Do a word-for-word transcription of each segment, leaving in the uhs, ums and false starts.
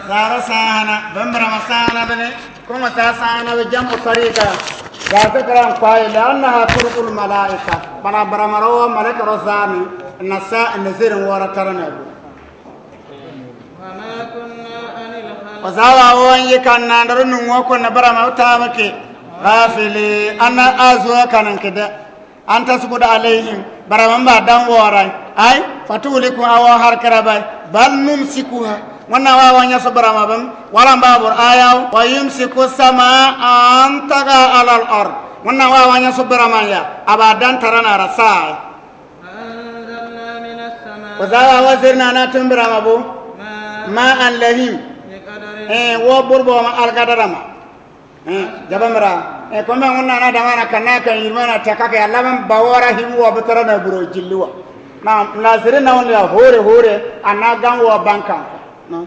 Zara sahana, bambara masahana bene, kuma ta sahana be jamu tarika. Zata karan kwai, لأنها ترضي الملائكة. Bala bara maro malaika ro zani, nasa nazirin wara tarana bu. وما كنا عن الخلق. Wa za wa wo an yi kan na ndaro nun wo ko na bara ma uta ba ke. غافلين, an na azuwa kanan kida. أن تسجد عليهم, bara ma ba dan wara. Ai, فتهلكهم, a wo harkara ba. بل نمسكها. Wan na wa wa nya so bara ma bam. Wala ba bur aya. ويمسك السماء أن تقع على الأرض. Wan na wa wa nya so bara ma ya. A ba dan tarana rasa. وأنزلنا من السماء. Wa za wa wa zirna na tun bara ma bu. ماء. ماء لهم. بقدر. Eh, wo bur bo ma alkadara ma. Eh, jaba mara. Eh, kuma wan na na dama na kan na kan yirma na taka ke Allah ban ba wara hibu wa bu tarana buro jilluwa. Na, na zirna wan ya hore hore, an na gan wa banka. Na.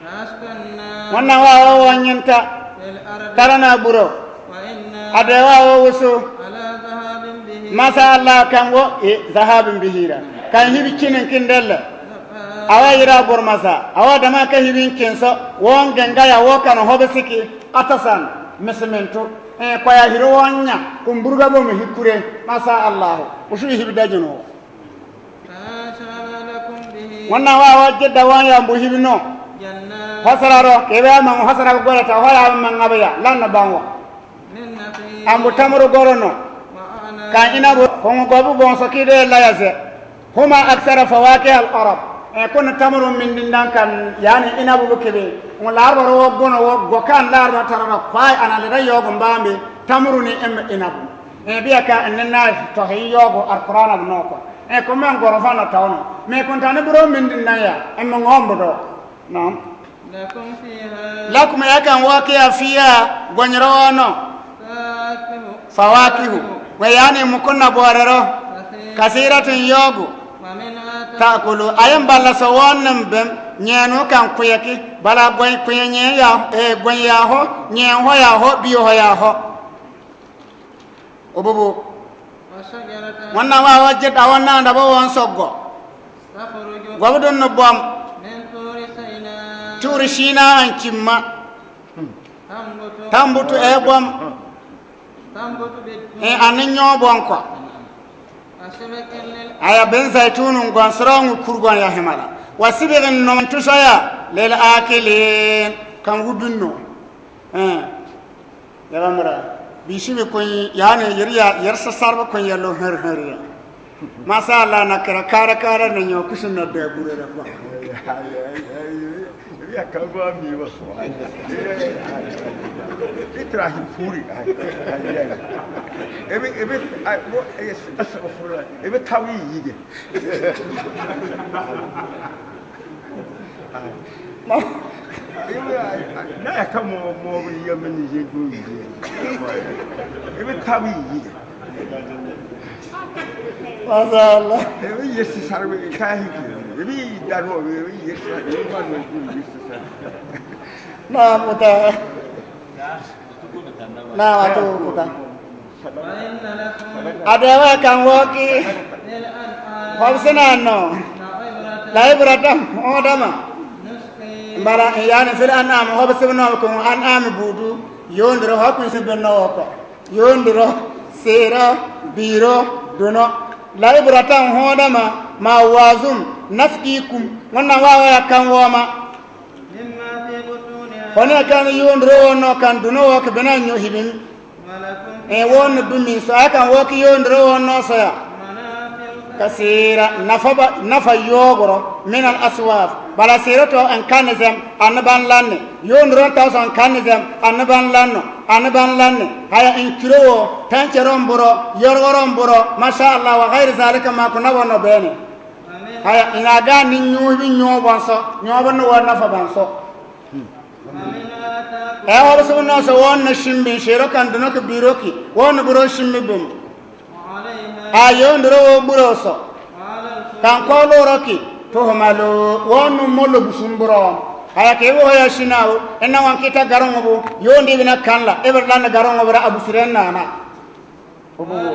فأسكناكم Wan na wa wo wa nyinta. في الأرض Tarana buro. وإنا Ade wa wo wusu. على ذهاب به Masa Allah kan wo, eh, ذهاب به ra. Kan hibi kinin kin delle. لقادرون A wa yira bur masa. A wa dama ka hibin kin so. Wan ganga ya wo kan hobe siki. Atasan. Misimintu. Eh, kwa ya hiro wan nya. Kumburga bo mi hikure. Masa Allah. Wusu hibi dajino. فأنشأنا لكم به Wan na wa wo jidda wan ya mbu hibi no. جنات Hosara ro, kebe a man hosara gora ta, ho ya man ngaba ya, lan na ban wa. من نخيل Ambu tamuru goro no. وأعناب Kan inabu, hongo gobu bon so kide la ya ze. هما أكثر فواكه العرب. Eh, kun tamuru min din dan kan, yani inabu bu kebe. Ngo larba ro wo gono wo, go kan larba tarana kwai ana le da yogo mbambi, tamuru ni em inabu. Eh, biya ka en na to he yogo Alquran ab no ko. Eh, kuma goro fana tawno. Me kun tani buro min din na ya, em ngombo do. Naam. لكم فيها Lakum ya kan wo ki ya fiya, gonyro no. فواكه Fawakihu. Wa yani mukunna borero. كثيرة Kasiratun yogu. ومنها Takulu. Ayan balla so won nam bem. Nyenu kan kuyaki. Bala gwen kuya nyen ya. Eh, gwen ya ho. Nyen ho ya ho. Biyo ho ya ho. Obubu. وشجرة Wan na wa wo jidda wan na ndabo won soggo. تخرج Gobu dun no bom. من طور سيناء Turi Sina an kimma. تنبت Tambutu e bom. تنبت بالدهن Eh, an nyo bon kwa. وسبغ لل Aya ben zaitunu ngon srongu kurgon ya hemala. وسبغ no tusa ya. للآكلين Kan wubin no. Eh. Yara mara. Bisi bi kun, yani, yar ya, yar sasar ba kun ya lo her her ya. Masa Allah na kara kara kara na nyo kusun na da bure da ba. Ya ka ba mi ba so. Itra hi puri. Ebe, ebe, ai, mo, yes, astagfirullah. Ebe tawi yige. Na ya ka mo, mo, ya meni je du je. Ebe tawi yi. Masha Allah. Ebe yesi sarbe ka hi ki. Ebe daro, ebe yesi sarbe, ebe ba no du yesi sarbe. Na muta. Na watu kuta. Adewa kan woki. Hobsina no. La ibratan, odama. Mbala, yani, fil an'am, hobsina no, kun an'am budu. Yondro, hokun sibin no woko. Yondro, sera, biro, duno. La ibratan, odama, ma wazum, naskikum. Wana wawa ya kan woma. Hone kan yondro wono kan duno wo ke bena nyo hibin. E wono dumin so akan wo ke yondro wono so ya. Kasira nafa ba, nafa yogoro min al aswaf. Bala sira to an kanizem an ban lanne. Yondro ta so an kanizem an ban lanno. An ban lanne. Haya in kiro wo, tanche romburo, yorgo romburo. Masha Allah wa ghairi zalika ma kuna wono bene. Haya, ina ga ni nyo bi nyo banso, nyo ban no wa nafa banso. E, hobsina no so won na shimbi, shero kan duno ke biro ki, won buro shimbi bum. A yondro wo buro so. Kan ko loro ki, tuhmalu, won molo busum buro. Haya ke wo ya shinawo, ena wan kita garongo bu, yondi bina kanla, eber lan garongo bura abu siren na na. Obubu.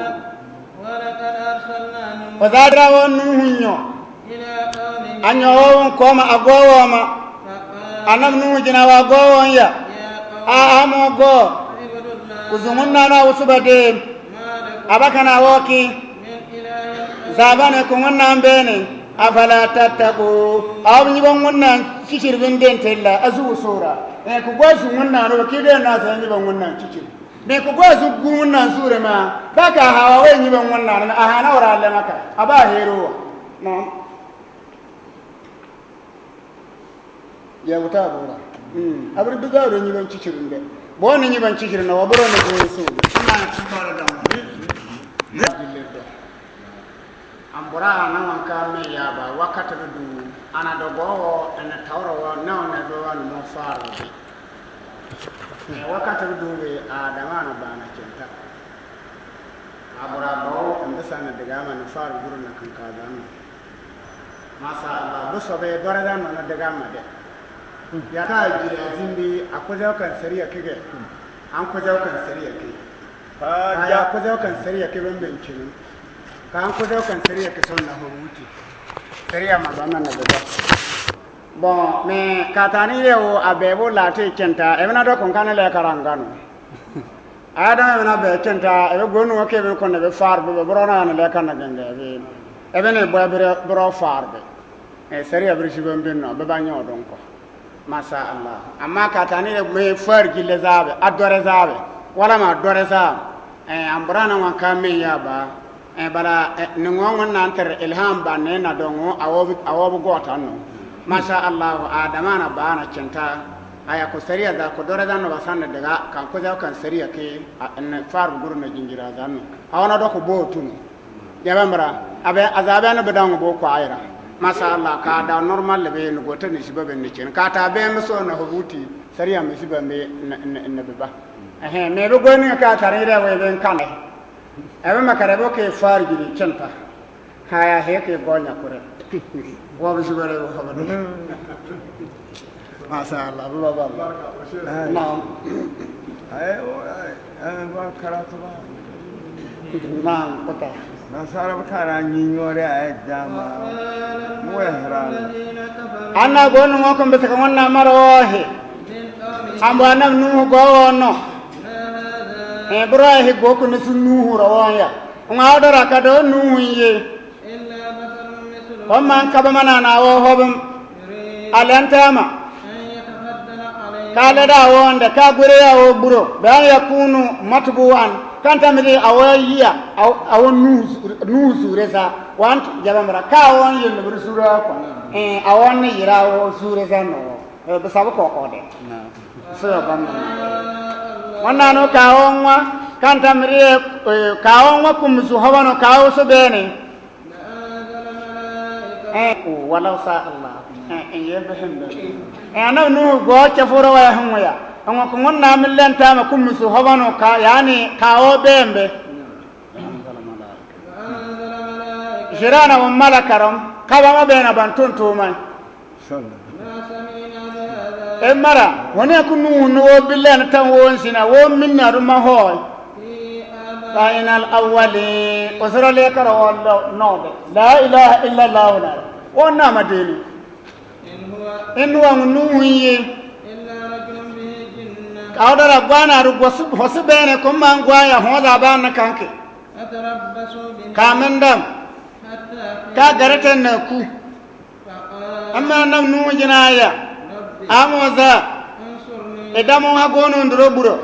ولقد أرسلنا نوحا Ozadra wo Nuhu nyo. إلى قومه A nyɔg woo wun koma a goo woo ma. Annabi Nuhu gina wa a goo woo ya. A, a mo goo. Ku zu Ŋunnaan a wusuba deem. A ba kana woo ki. Zaa bane ku Ŋunnaan bene. Afala tattaqun. A woo bi nyiba Ŋunnaan kikiri bi den tella a zu wusura. Ee, ku go a zu Ŋunnaan woo ki den na sa nyiba Ŋunnaan kikiri. Mee ku go a zu gu Ŋunnaan sure ma. Ba ka hawa wee nyiba Ŋunnaan ma a hana wara lema ka. A ba hero wa. No. Ya wuta bura. Mm. Abri bi ga wuro nyiban kikiri nde. Bo ni nyiban kikiri na wa buro ni go su. Ina ci tore da mu. Ambura na wan ka me ya ba wakati du ana dogo wo ana tawro wo na na do wan mo faru bi. Eh, wakati du be a dama na bana kenta. Abura bo anda sana daga ma na faru guru na kan ka dan. Masha Allah, bu so be dore dan na daga ma de. Ya ka jiri a zimbi a kuzo kan sariya kige. An kuzo kan sariya kige. Aya kuzo kan sariya kige ben ben kige. Ka an kuzo kan sariya kige son na ho wuti. Sariya ma ba ma na daga. Bon, me katani ye wo a be bo late kenta, e bena do kon kana le karangano. Adam ebe na be kenta, ebe gonu ke be kon be far be, be bro na na le kana gende be. Ebe ne bo be bro far be. E sariya biri si be bin no, be ba nyo don ko. Masha Allah. Amma katani le me far gi le zabe, a dore zabe. Wala ma dore zabe. E, ambura na wan ka me ya ba. E, bara, e, ni ŋo ŋun na antar ilham ba ne na dongo, a wo bi, a wo bi gota no. Masha Allah, a dama na ba na kenta. Aya ku sariya za ku dore zan no ba san daga, kan ku za kan sariya ke, a, ne far guru na jingira zan no. A wana do ku bo tunu. Ya ba mara, abe, a za be na be dango bo ku ayra. Masha Allah, ka da normal le be ni gota ni si ba be ni ken. Ka ta be mi so na hubuti, sariya mi si ba be na, na, na be ba. Ehe, me be go ni ka ta re re we be kan. Ebe ma kare bo ke far giri kenta. Haya he ke gonya kure. Wa bi sugare bo habana. Masha Allah, Allah, Allah. Naam. Ay, o, ay, ay, wa karatu ba. Naam, kota. Nasara ba kara nyinyore ay dama. Mu ehran. Ana gonu mo kon be se ka ŋunnaan mara wo he. Ambu ana Nuhu go wo no. E, bura hi go ku ni su Nuhu ra wo ya. Ŋa wo dara ka do Nuhu ye. Ko man ka ba mana na wo hobum. Alantama. Ka le da wo nde ka gure ya wo buro. Be an yakunu matbu'an. Kan ta mi di a wo ya. A wo, a wo Nuhu, Nuhu sure sa. Wan jaba mara. Ka wo ye ni buri sura ko. E, a wo ni yira wo sure sa no. E, be sabu ko ko de. Naam. So, ban. Ŋunnaan no ka wo ŋwa, kan ta mi ri, e, ka wo ŋwa kum su hobano ka wo so bene. E, o, walaw sha Allah. E, e, ye be hembe. E, ana Nuhu go ke furo wa hum ya. Ŋwa ku ŋunnaan mi lantama kum su hobano ka, yani, ka wo bembe. Jirana wa malakaram, ka ba ma bena ban tun tumai. E mara, wane ku Nuhu ni wo bilen tan wo nsina, wo minna du ma hoi. Fa inal awwalin, usura le kara wo no de. La ilaha illa Allah na. Wo na madini. In huwa Nuhu ye. Ka wo dara gwana du gosu, hosu bene ko man gwa ya ho da ba na kanke. Ka men dam. Ka garata na ku. Amma annabi Nuhu gina ya, a mo za, e damo ha gono nduro buro.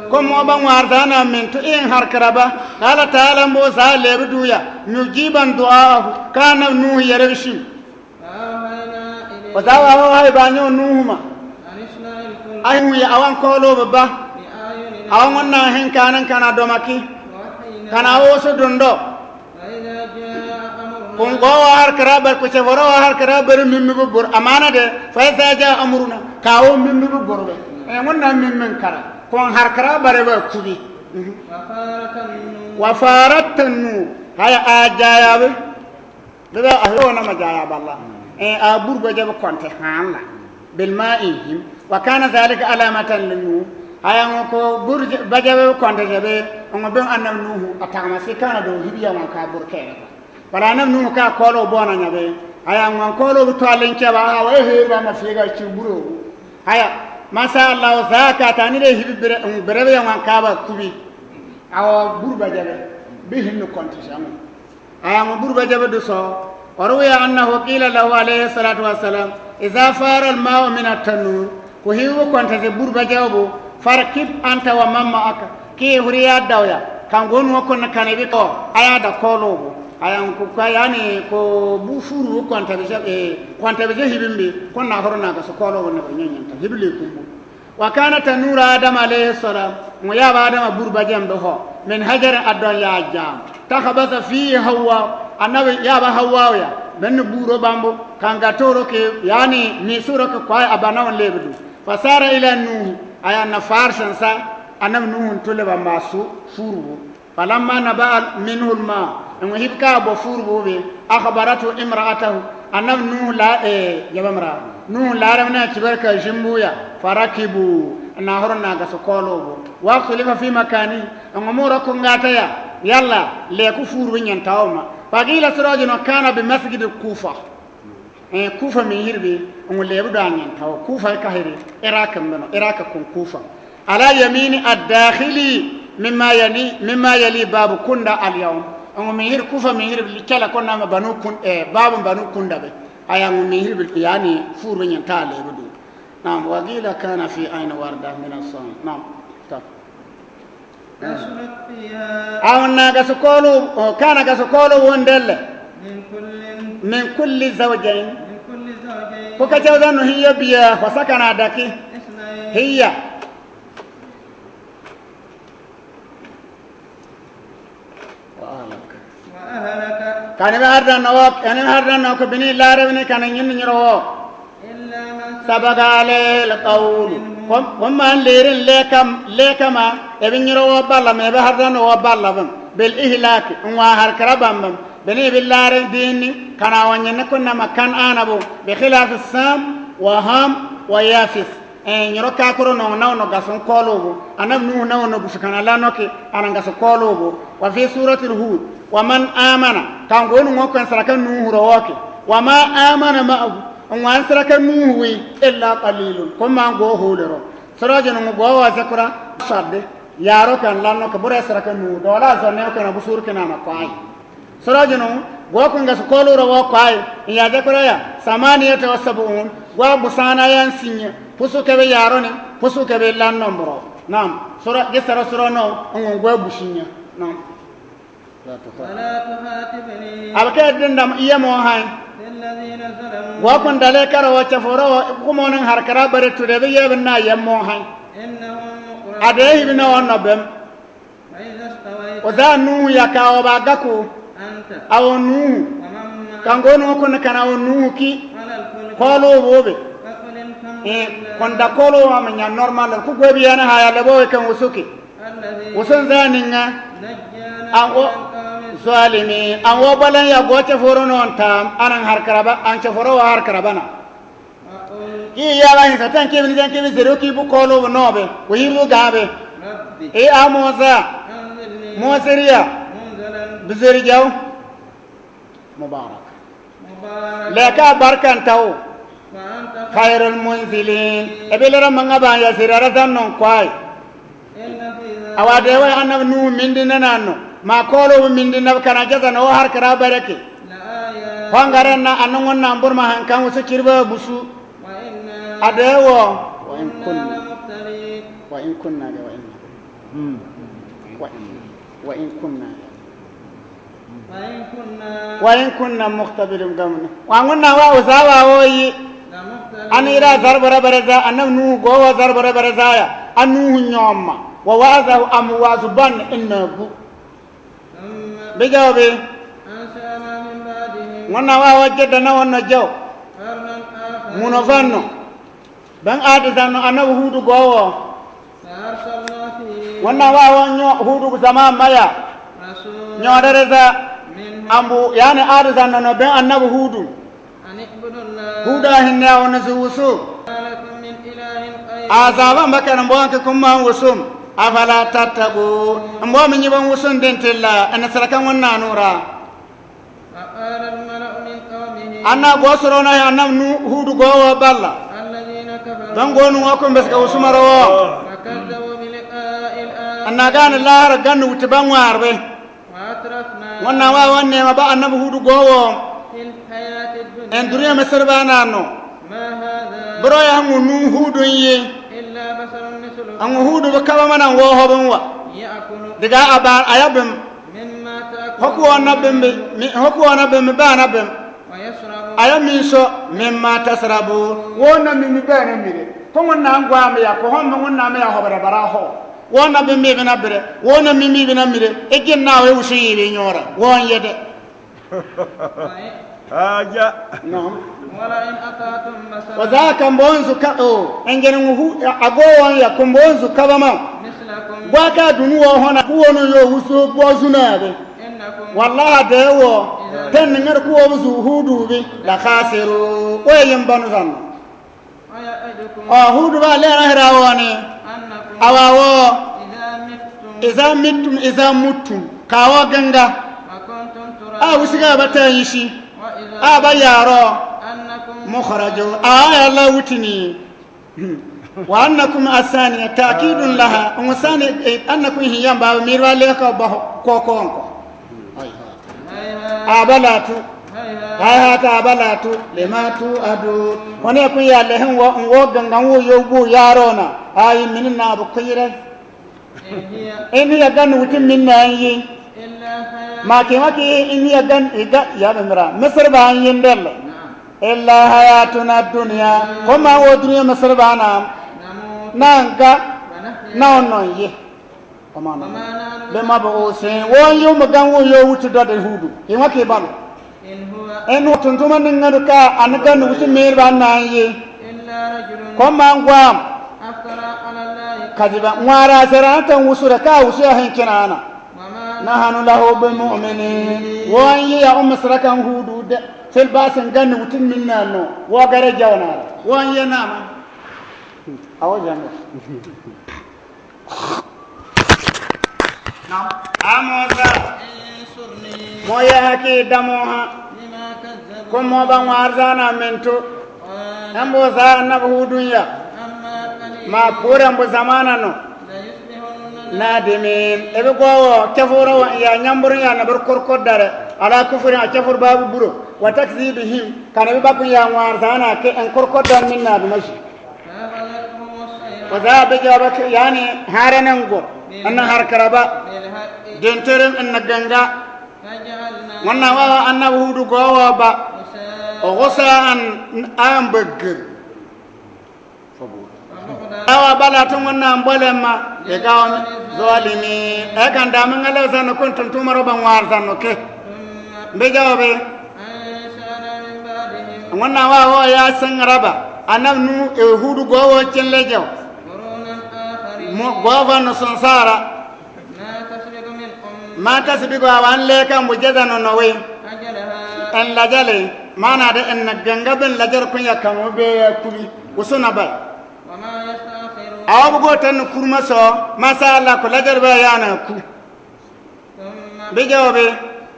Ko mo ba ŋwar za na mintu in har karaba. Qala ta'ala mbo za lebi duya, mujiban du'aahu, ka annabi Nuhu yere bishi. O za wa ho hay ba nyo Nuhu ma. Ay mu ya awan kolo baba. Awan ŋunnaan hin kanan kana domaki. Kana wo so dundo. Kun go wa har kara bar ku ce boro wa har kara bar mimmi bu bor amana de fa iza jaa amruna ka wo mimmi bu bor be. E ŋunnaan mimmi kara kun har kara bar ba kubi. Wa farat tannu haya a jaya be. Be a hiro na ma jaya balla. E a bur go jabe konte hanla. Bil ma'ihim, wa kana dhalika alamatan li Nuh. Haya ŋo ko bur bajabe konte jabe, ŋo ben annabi Nuhu, a tagma si kana do hibiya wan ka bur kere. Wala annabi Nuhu ka kolo bona nyabe, Aya, ŋwan koolo bu tollin caba, a wa e hee ba ma figa ci buro. Aya, masha Allah, zaa ka tani de hibi bere, bere be ya ŋwan ka ba kubi. A wa buru ba jabe, bi hin no konti samu. Aya, ŋo buru ba jabe du so. Wa ruwiya annahu qila lahu alayhi salatu wassalam, iza fara al-ma'u min at-tanur. Ku hiwu konta se buru ba jabu, farkib anta wa man ma'aka. Ki huri ya dawya. Kan gonu ko na kane bi ko, aya da koolo bu. Aya ku ka yani ko bu furu konta bi se, eh, konta bi se hibin bi, kon na horo na gasu koolo bu na ba nyanyanta. Hibile kumbu. Wa kana tanura Adam alayhi salam, ŋo ya ba Adam buru ba jambe ho. Min hajar adon ya jam. Takhbasa fihi Hawa, Annabi ya ba Hawa ya. Ben buro bambu, kan ga toro ke, yani mi suro ke kwai abana on lebu du. Fasara ila Nuh, aya na farsan sa, Annabi Nuh tule ba masu furu bu. Falamma naba'a minhu al-ma, ŋo hibka bo furu bu be, akhbaratu imra'atahu, Annabi Nuh la, eh, jaba mra. Nuh la ram na cibar ka jimbu ya, farakibu, na horo na gasu koolo bu. Wa khulifa fi makani, ŋo mura kungata ya, yalla, le ku furu bu nyanta o ma. Faqila sirajun kana bi masjid Kufa. Eh, Kufa mi hiri bi, ŋo lebu da nyanta o, Kufa ka hiri, Iraq meno, Iraq kun Kufa. Ala yamini ad-dakhili mimma yali, mimma yali babu Kunda al-yawm. Ŋo mi hiri Kufa mi hiri bi kala konna ma Banu Kun, eh, babu Banu Kunda be. Aya ŋo mi hiri bi yani furu nyanta lebu du. Naam, wa qila kana fi ayni warda min as-sam. Naam. Ta. Aw na gasu koolo, o, kana gasu koolo wondelle. Min kulli zawjayn. Ko ka cawda no hiya biya, wa sakana daki. Hiya. Wa ahlaka. Kani be harda no, kani be harda no ko bini lare bini kani nyin nyiro. Sabaga alayhi al-qawlu. Kom, kom man lerin lekam, lekama, ebe nyiro wo balla, me ebe harda no wo balla bam. Bil ihlaki, ŋwa harkara bam bam. Bini ebe lare dini, kana wanyene kunna makan ana bu. Bi khilafi Sam, wa Ham, wa Yafis. Eh, nyiro ka kuro no na no gasu koolo bu. Annabi Nuh na no gusu kana la no ke, ana gasu koolo bu. Wa fi suratil Hud. Wa man amana. Kan gonu ŋo kan saraka Nuh ro wo ke. Wa ma amana ma'ahu. Ŋwan saraka Nuhu wi illa qalilun. Kom man go holero. Soro jeno ŋo go wa zakura. Sadde. Yaro kan lanno ka bure saraka Nuhu. Dola zonne kan busur kina na kwai. Soro jeno go kun gasu koolo ro wo kwai. Ya zakura ya. Samaniyata wa sab'un. Go busana yan sinye. Pusu kebe yaro ni. Pusu kebe lanno mbro. Naam. Soro, ge soro soro no. Ŋo go businya. Naam. ولا تخاطبني. Abake din dam iye mo hai. في الذين ظلموا. Go kun dale kara wo caforo wo, kumo nan harkara bare tude be ye bin na iye mo hai. إنهم مغرقون. Ade hi bin na wo no bem. فإذا استويت. O za Nuhu ya ka wo ba gaku. أنت. Awo Nuhu. ومن معك. Kan gonu kun kana wo Nuhu ki. على الفلك. Koolo wo be. فقل الحمد لله. Eh, kon da koolo wa ma nya normal ku gwe bi yana haya lebo kan wusuki. Wusun zaninga. An wo zalimi, an wo balan ya goce foro non tam, anan harkaraba, an ce foro wa harkarabana. Ki ya ba hin satan ki bin jan ki bin zero ki bu koolo bu nobe, ku hiru gabe. E a moza, moziriya, biziri jau. Mubarak. Leka barkan tau. Khairul munzilin. Ebe lera manga ba ya sirara dan non kwai. Awa de wa annabi Nuhu mindi na nano. Ma koolo mindi na kana jaza na wo harkara barake. Hongare na annan wannan burma hankan wasu kirba busu. Ade wo. Wa in kunna. Wa in kunna de wa inna. Hmm. Wa, wa in kunna. Wa in kunna. Wa in kunna mukhtabirin gamna. Wa ngunna wa uzawa woyi. An ira zarbara baraza, annabi Nuhu go wa zarbara baraza ya. An Nuhu nyoma. Wa wa'azahu am wazu ban inna gu. Bijaw bi. Ngunna wa wajjada na wanna jaw. Muno fanno. Ben Aad zanno annabi Huudu go wo. Wanna wa wo nyo Huudu gu zaman maya. Nyo dere za ambu, yani Aad zanno no ben annabi Huudu. Huudu a hinne a wanna zu wusu. Azaba mbaka na mbo anke kumma wusum. Afala tattaqun. Mbo mi nyi ban wusun den tilla, ana saraka wanna nura. وقال الملأ من قومه. Anna go soro na he annabi Nuhu, Hudu go woo balla. الذين كفروا Bangonu woo kumbes ka usumaro woo. وكذبوا بلقاء الآخرة Anna gani lahara ganni wuti ba ŋwaarbe. وأترفنا Ŋun na wa wan neema ba annabi Hudu go woo. في الحياة الدنيا En duniya mesere ba na no. ما هذا Boro ya ŋu Nuhu Hudu yi. إلا بشر مثلكم A ŋu Hudu bi kaba mana woo ho bim wa. يأكل Diga a ba a ya bim. مما تأكلون Ho ku woo na bim bi, mi, ho ku woo na bim bi ba na bim. ويشرب A ya mi so, مما تشربون Woo na mi mi ba na mi de. Ko ŋun na ŋu a mi ya, ko ho mi ŋun na mi ya ho bere bara ho. Woo na bim mi bi na bere, woo na mi mi bi na mi de. E gin na we wusu yi bi nyora. Woo ye de. Aja. Naam. ولئن أطعتم بشرا O zaa ka mbonzu ka o, engene ŋu Hu, a go woo ya, ka mbonzu kaba ma. مثلكم Gwa ka dunu woo ho na, ku woo nu yo wusu bozu na be. إنكم Wallahi de woo, إذا ten ŋar ku woo buzu Hudu bi, لخاسرون Woo ye mbanu zan. ويعدكم O Hudu ba le na hira woo ni. أنكم Awa woo. إذا متم إذا متم إذا متم Ka woo ganga. وكنتم ترابا A wisi ga ba ta yi si. وإذا A ba yaaro. أنكم مخرجون A ya la wutini. وأنكم الثانية تأكيد لها. Ŋu sani, eh, أنكم hiyan ba mi ra le ka ba ko ko ko. هيهات A ba latu. هيهات Hayhata a ba latu. لما توعدون Wane kun ya le hen woo, woo ganga woo yo bu yaaro na. Ayi mini na bu kuyire. إن هي إن هي ganni wuti mi na yi. إلا حياتنا Ma ki ma ki in hiya gan, i ga, ya be mira. Mesere ba yi ndel. نعم. إلا حياتنا الدنيا Ko ma woo duniya mesere ba na. نموت Na nga. ونحيا Na woo no yi. Ko ma na. وما نحن Be ma bo o se. Woo yi mu gan woo yo wutu do de Hudu. Ki ma ki ba no. إن هو En woo tuntuma ni ŋa du ka, a ni ganni wuti mi ba na yi. إلا رجل Ko ma ngwam. افترى على الله Kadiba, ŋwaara sera na ta wusu re ka wusu ya hen kina na. وما نحن له بمؤمنين Woo yi ya um sera kan Hudu de. Sel ba sen ganni wuti mi na no. Woo gare jaw na. Woo yi na ma. Awo janga. Naam. A Musa. انصرني Mo ya haki damo ha. بما كذبون Ko mo ba ŋwarzana mintu. قال En bo sa annabi Hudun ya. عما قليل Ma kura mbu zamana no. ليصبحن نادمين E bi go woo kefur woo ya nyambur ya na bir korkod dare. على كفرهم a kefur babu buro. وتكذيبهم Ka na bi bakun ya ŋwarzana ke en korkod dan min na dumashi. فأخذتهم الصيحة Wa za be jaba ke, yani, hare nan go. Anna har karaba. بالحق Denterin anna ganga. فجعلناهم Ŋun na wa annabi Hudu go woo ba. غثاء O gusaan an bagir. فبعدا Awa bala tun ŋun na mbolema. للقوم الظالمين E kan dami ŋale zan kun tuntuma ro ba ŋwarzan no ke. ثم Be jaw be. أنشأنا من بعدهم Ŋun na wa woo ya sen raba. Annabi Nuhu, eh, Hudu go woo cenle jaw. قرونا آخرين Mo go fa no sonsara. ما تسبق من أمة Ma tasbiqu a wan le kan bu jeza no no we. أجلها En lajale. Mana de en na ganga ben lajar kun ya kan woo be ya kubi. Wusu na ba. وما يستأخرون Awa bu go tan kurma so. Masa Allah ku lajar ba ya na ku. ثم Be jaw be.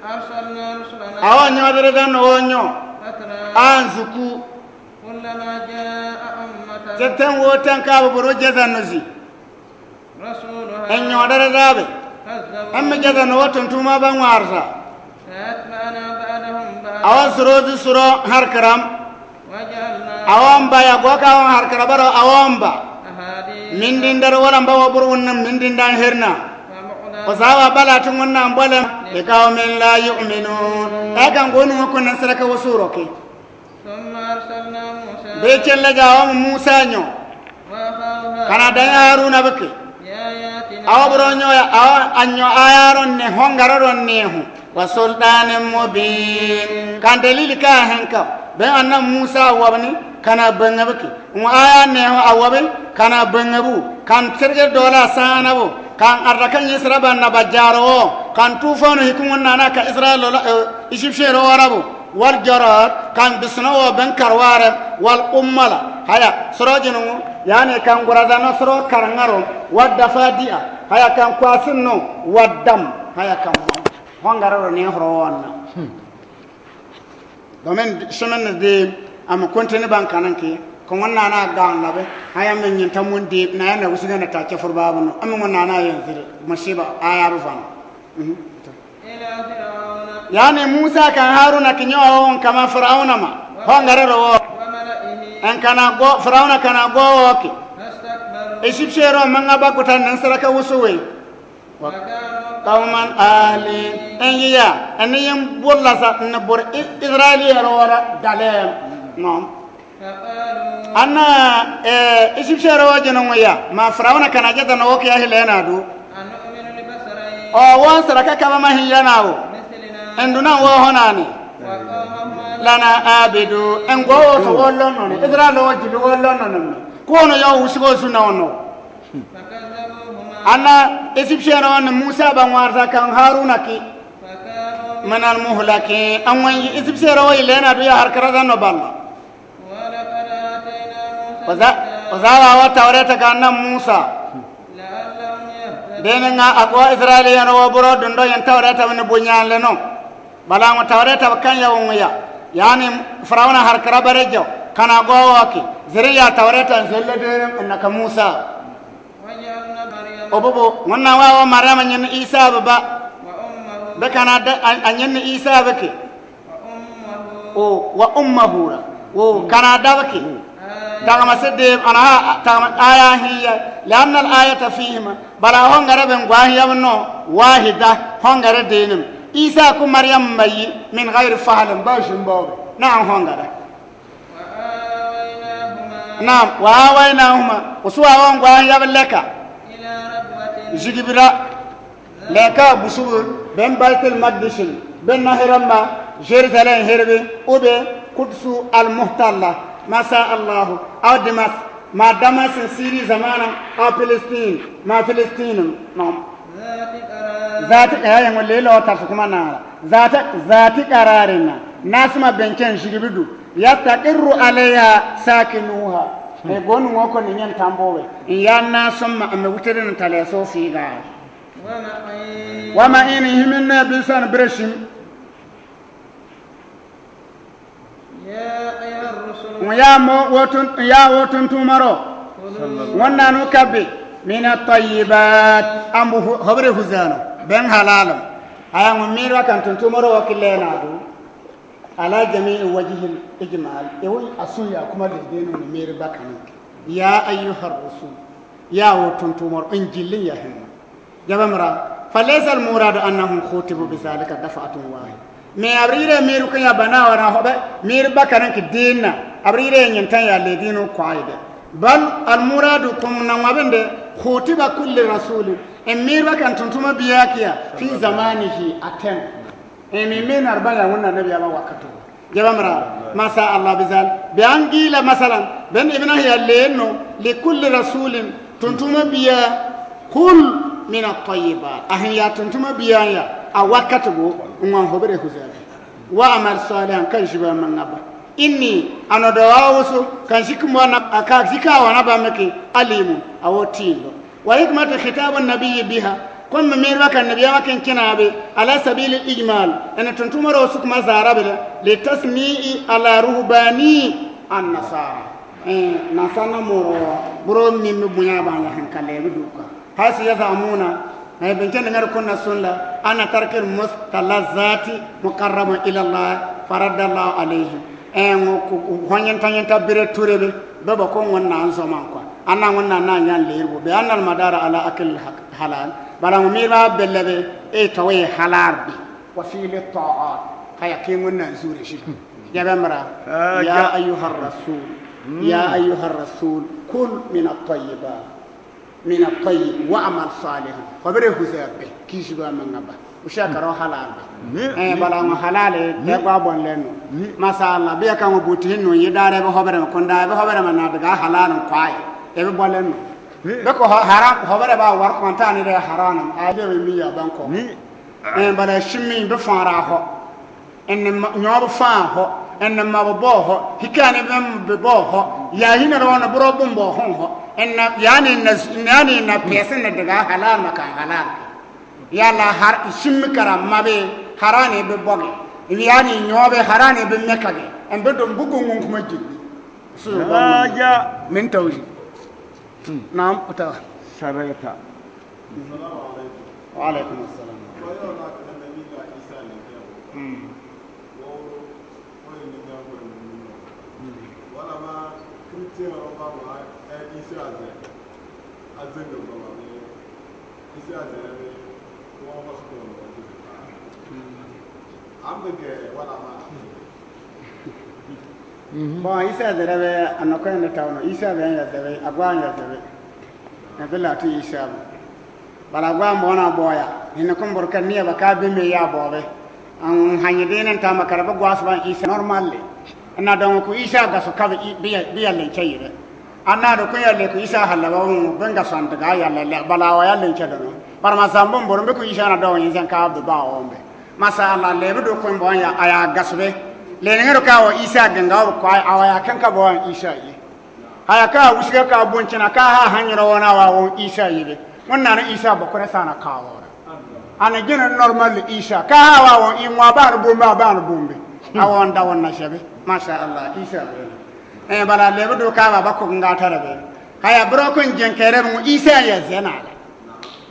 أرسلنا رسلنا Awa nyo dere dan woo nyo. تترى An zuku. كلما جاء أمة Ten woo ten ka bu boro jeza no zi. رسولها En nyo dere da be. كذبوا An mi jeza no woo tuntuma ba ŋwarza. فأتبعنا بعضهم بعضا Awa suro zi suro har karam. وجعلنا Awa mba ya go ka woo har karaba ro awa mba. أحاديث Mindin dar wala mba woo bur wunna mindin dan herna. فبعدا O za wa bala tun ŋun na mbolem. لقوم لا يؤمنون E kan go nu kun na sara ka wusu ro ke. ثم أرسلنا موسى Be cenle jaw Musa nyo. وأخاه هارون Kana dan Haruna beke. بآياتنا Awa boro nyo ya, awa anyo aya ro ne ho, ngara ro ne ho. وسلطان مبين Kan dalili ka hen ka. Be annabi Musa wabani, kana banga beke. Ŋu aya ne ho awabe, kana banga bu. Kan serge dola sana bu. Kan arda kan yisra ba na ba jaro woo. Kan tufanu hikun ŋun na na ka Israel lo la, eh, Egyptian ro wara bu. والجراد, kan bisna woo ben karware, والقمل, haya, suro jinu, yani kan guraza no suro karŋaro, والضفادع, haya kan kwasin no, والدم, haya kan mo. Ho ngara ro ne horo woo na. Domin simin ni deem, a mi kunta ni ban kanan ki, ka Ŋunnaan a gaan labe, a yammi nyinta mun deem, na yammi wisiga na ta cafur baabu no, a mi Ŋunnaan a yanzil, masiba, a ya bu fan. Mhm. إلى فرعون Yaani Musa kan Haruna ki ñoo woo, kama Firawna ma, وملئه hongare ro woo. En kana go, Firawna kana go woo ki. فاستكبروا Isib sero manga ba kutan nan saraka wusu we. وكانوا قوما عالين En ya, en yin bulla sa, na bur I-, Israeli ro wara dalem. No. فقالوا Ana, eh, Isib sero wa jeno ya, ma Firawna kana jeta no ki ya hilena du. أنؤمن لبشرين O, wan saraka kaba ma hin yana wo. مثلنا En du na wo honani. وقومهما لنا عابدون En go wo so wo lon no ni. Israel wo jibi wo lon no ni. Ko no yo wusi go su na wo no. فكذبوهما Ana Isib sero ni Musa ba ŋwaar sa kan Haruna ki. فكانوا من المهلكين An wan Isib sero wo ilena du ya har kara da no balla. ولقد آتينا موسى Oza, الكتاب oza wa wa Tawreta ka na Musa. لعلهم يهتدون Deni nga a go Israeli yan wo buro dundo yan Tawreta wani bunyan le no. Bala ŋo Tawreta ba kan ya woo ya. Yaani Firawna har kara bare jo. Kana go woo ki. Ziri ya Tawreta zelle deni na ka Musa. وجعلنا مريم Obubu, Ŋunnaan wa woo Maryama ñin Isa ba ba. وأمه Be kana da, a, a ñin Isa ba ki. وأمه O, wa ummahu ra. O, kana da ba ki. آية Daga ma se deem, ana ha, ta ma aya hiya. لأن الآية فيهما Bala hongare be ngwa hiya no. واحدة Hongare denim. Isa ku Maryam ma yi, من غير فعل Ba sin bo be. Na hongare. وآويناهما Naam, wa awaynahuma. Usu wa woo ngwa hiya be leka. إلى ربوة Zigibira. Leka busubu, ben Baitul Maqdis, ben na hiramma, Jerusalem hirbi, ube, Qudsu al-Muhtalla, ma sha Allahu, aw Dimas, ma Damas Siri zamana, aw Filistin, ma Filistin, no. ذات قرار Zati, ya, ya, ngole lo tarsu kuma na. Zati, zati qararin na. Nasuma benken zigibidu. Yastaqirru alayha sakinuha. E gonu ŋoko ni nyen tambowe. Ya nasuma ame wutere na tale so figa. ومعين Wa ma'in himin na bisan bireshim. يا أيها الرسل Ŋo ya mo woo tun, ya woo tuntumaro. كلوا Ŋunnaan nu kabbi. من الطيبات Ambu hu-, hobere huzano. Ben halalam. Aya ŋo miiri ba kan tuntumaro wa kile na du. على جميع وجه الإجمال. E woo asun ya kuma de deno ni miiri ba kan. يا أيها الرسل Ya woo tuntumaro, Injilin ya himma. Jabamra, فليس المراد أنهم خطبوا بذلك دفعة واحدة. Me abrire miiri kan ya bana wa na hobe, miiri ba kan ki dina, abrire nyintan ya le dinu kwaide. بل المراد kum na ŋwa bende, خطب كل رسول. E miiri ba kan tuntuma biya kiya, في زمانه a tem. E mi me na arba ya wunna nabi ama wakatu. Jabamra, ma sha Allah bizal. Be an gila masalan, ben ibna hiya leno, لكل رسول, tuntuma biya, كل من الطيبات. Ahin ya tuntuma biya ya, a wakati go, ŋwan hobere huzabi. واعمل صالحا, kan ziba mangaba. إني, ano do wa wusu, kan zikmo na, aka zika wa na ba meki, عليم, a woo tindo. وحكمة خطاب النبي بها. Kom me miiri ba kan nabi ama ken kina be, على سبيل الإجمال. Ena tuntumaro suk ma zara bele, للتسميع على رهبان النصارى. Eh, nasana moro, buro mi mi bunya ba ya hankale bi duka. حيث يزعمون, eh, ben ken ngar kunna sunla, أن ترك المستلذات مقرب إلى الله، فرد الله عليهم. Eh, ŋo ku, ku, ho nyinta nyinta bire ture be, be ba ko ŋo na anso man kwa. Ana ŋo na na nyan le bu, بأن المدار على أكل الحلال. Bala ŋo miiri ba bele be, e tawe halal bi. وفعل الطاعات. Haya ki ŋo na zure shi. Jabamra. Ah, يا ja- أيها الرسول. Mm. يا أيها الرسول. كل من الطيبات. من الطيب واعمل صالحا. Hobere huzabi. Ki ziba mangaba. Usa karo halal be. Ni, eh, ni, bala ŋo halal e, ni, e gwa bon leno. Ni. Ma sha Allah, be ka ŋo buti hinu, yi dare be hobere ma kunda, be hobere ma na daga halal kwai. E be bon leno. Ni. Be ko ha-, haram, hobere ba war kwanta ni de haram. A de be mi ya ban ko. Ni. Eh, bala shimi be fara ho. Enne ma, nyob fa ho, enne ma bo bo ho, hikani bem be bo ho, ya hina ro na buro bum bo ho ho, enne yani na, yani na pese na daga halal ma kan halal. Ya la har isim kara ma be harani be boge. Ibi ani nyobe harani bi mekage. En bi dum bugu ngun kuma jibbi. Su ba. Min tawji. Naam, uta. Sarayata. Wa alaikum assalam. Bon, Isa zerebe, a nɔkɔ en de tawno, Isa be en ya zebe, a gwa en ya zebe. Ɛ bi la ti Isa be. Bara gwa mbo na boya. Hine kumbur ka nia ba ka bi me ya bobe. An hanyi dinin ta makara ba gwa su ban Isa normal le. Na dɔŋ ku Isa gasu ka bi, bi, bi ya lenche yire. Ana do ku ya le ku Isa halla ba wun ben gasu an daga ya le, le, bala wa ya lenche dono. Bara ma zambun bur bi ku Isa na dɔŋ yin zan ka bi ba won be. Masha Allah, le bi do ku mbo ya, a ya gasu be. Le ni ŋero ka wa Isa ganga wa kwa, a wa ya kan ka bo an Isa yi. Haya ka wisiga ka boncina ka ha hanyiro wona wa won Isa yibe. Wonna na Isa bokure sana ka wora. Ana jina normal Isa. Ka ha wa won i mwa ban bumba ban bumbi. A won da wonna shebe. Masha Allah, Isa be. Eh, bala lebe do ka ba ba ko nga tara be. Haya bro kun jen kere mu Isa ya zena.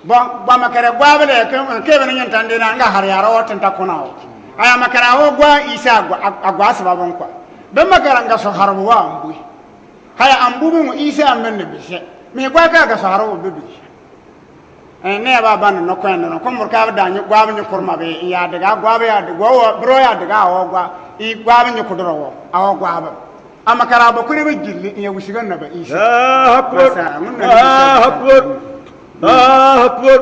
Bon, ba makare gwa bele ke, ke be nyen tande na nga har yaro tin ta kuna wo. Haya makara wo gwa Isa gwa, a, a gwa sababon kwa. Be makara nga so harbu wa mbui. Haya an bubu mu Isa an men ne bise. Mi gwa ka gasu haro wo bibi. Eh, ne ba ban no kwen no. Ko mur ka ba da nyu gwa ba nyu kurma be ya daga gwa ba ya daga wo bro ya daga wo gwa. I gwa ba nyu kuduro wo. A wo gwa ba. Ama kara ba kuri ba jilli ya wisigan na ba Isa. Allahu Akbar. Masa, mun na Allahu Akbar. Allahu Akbar.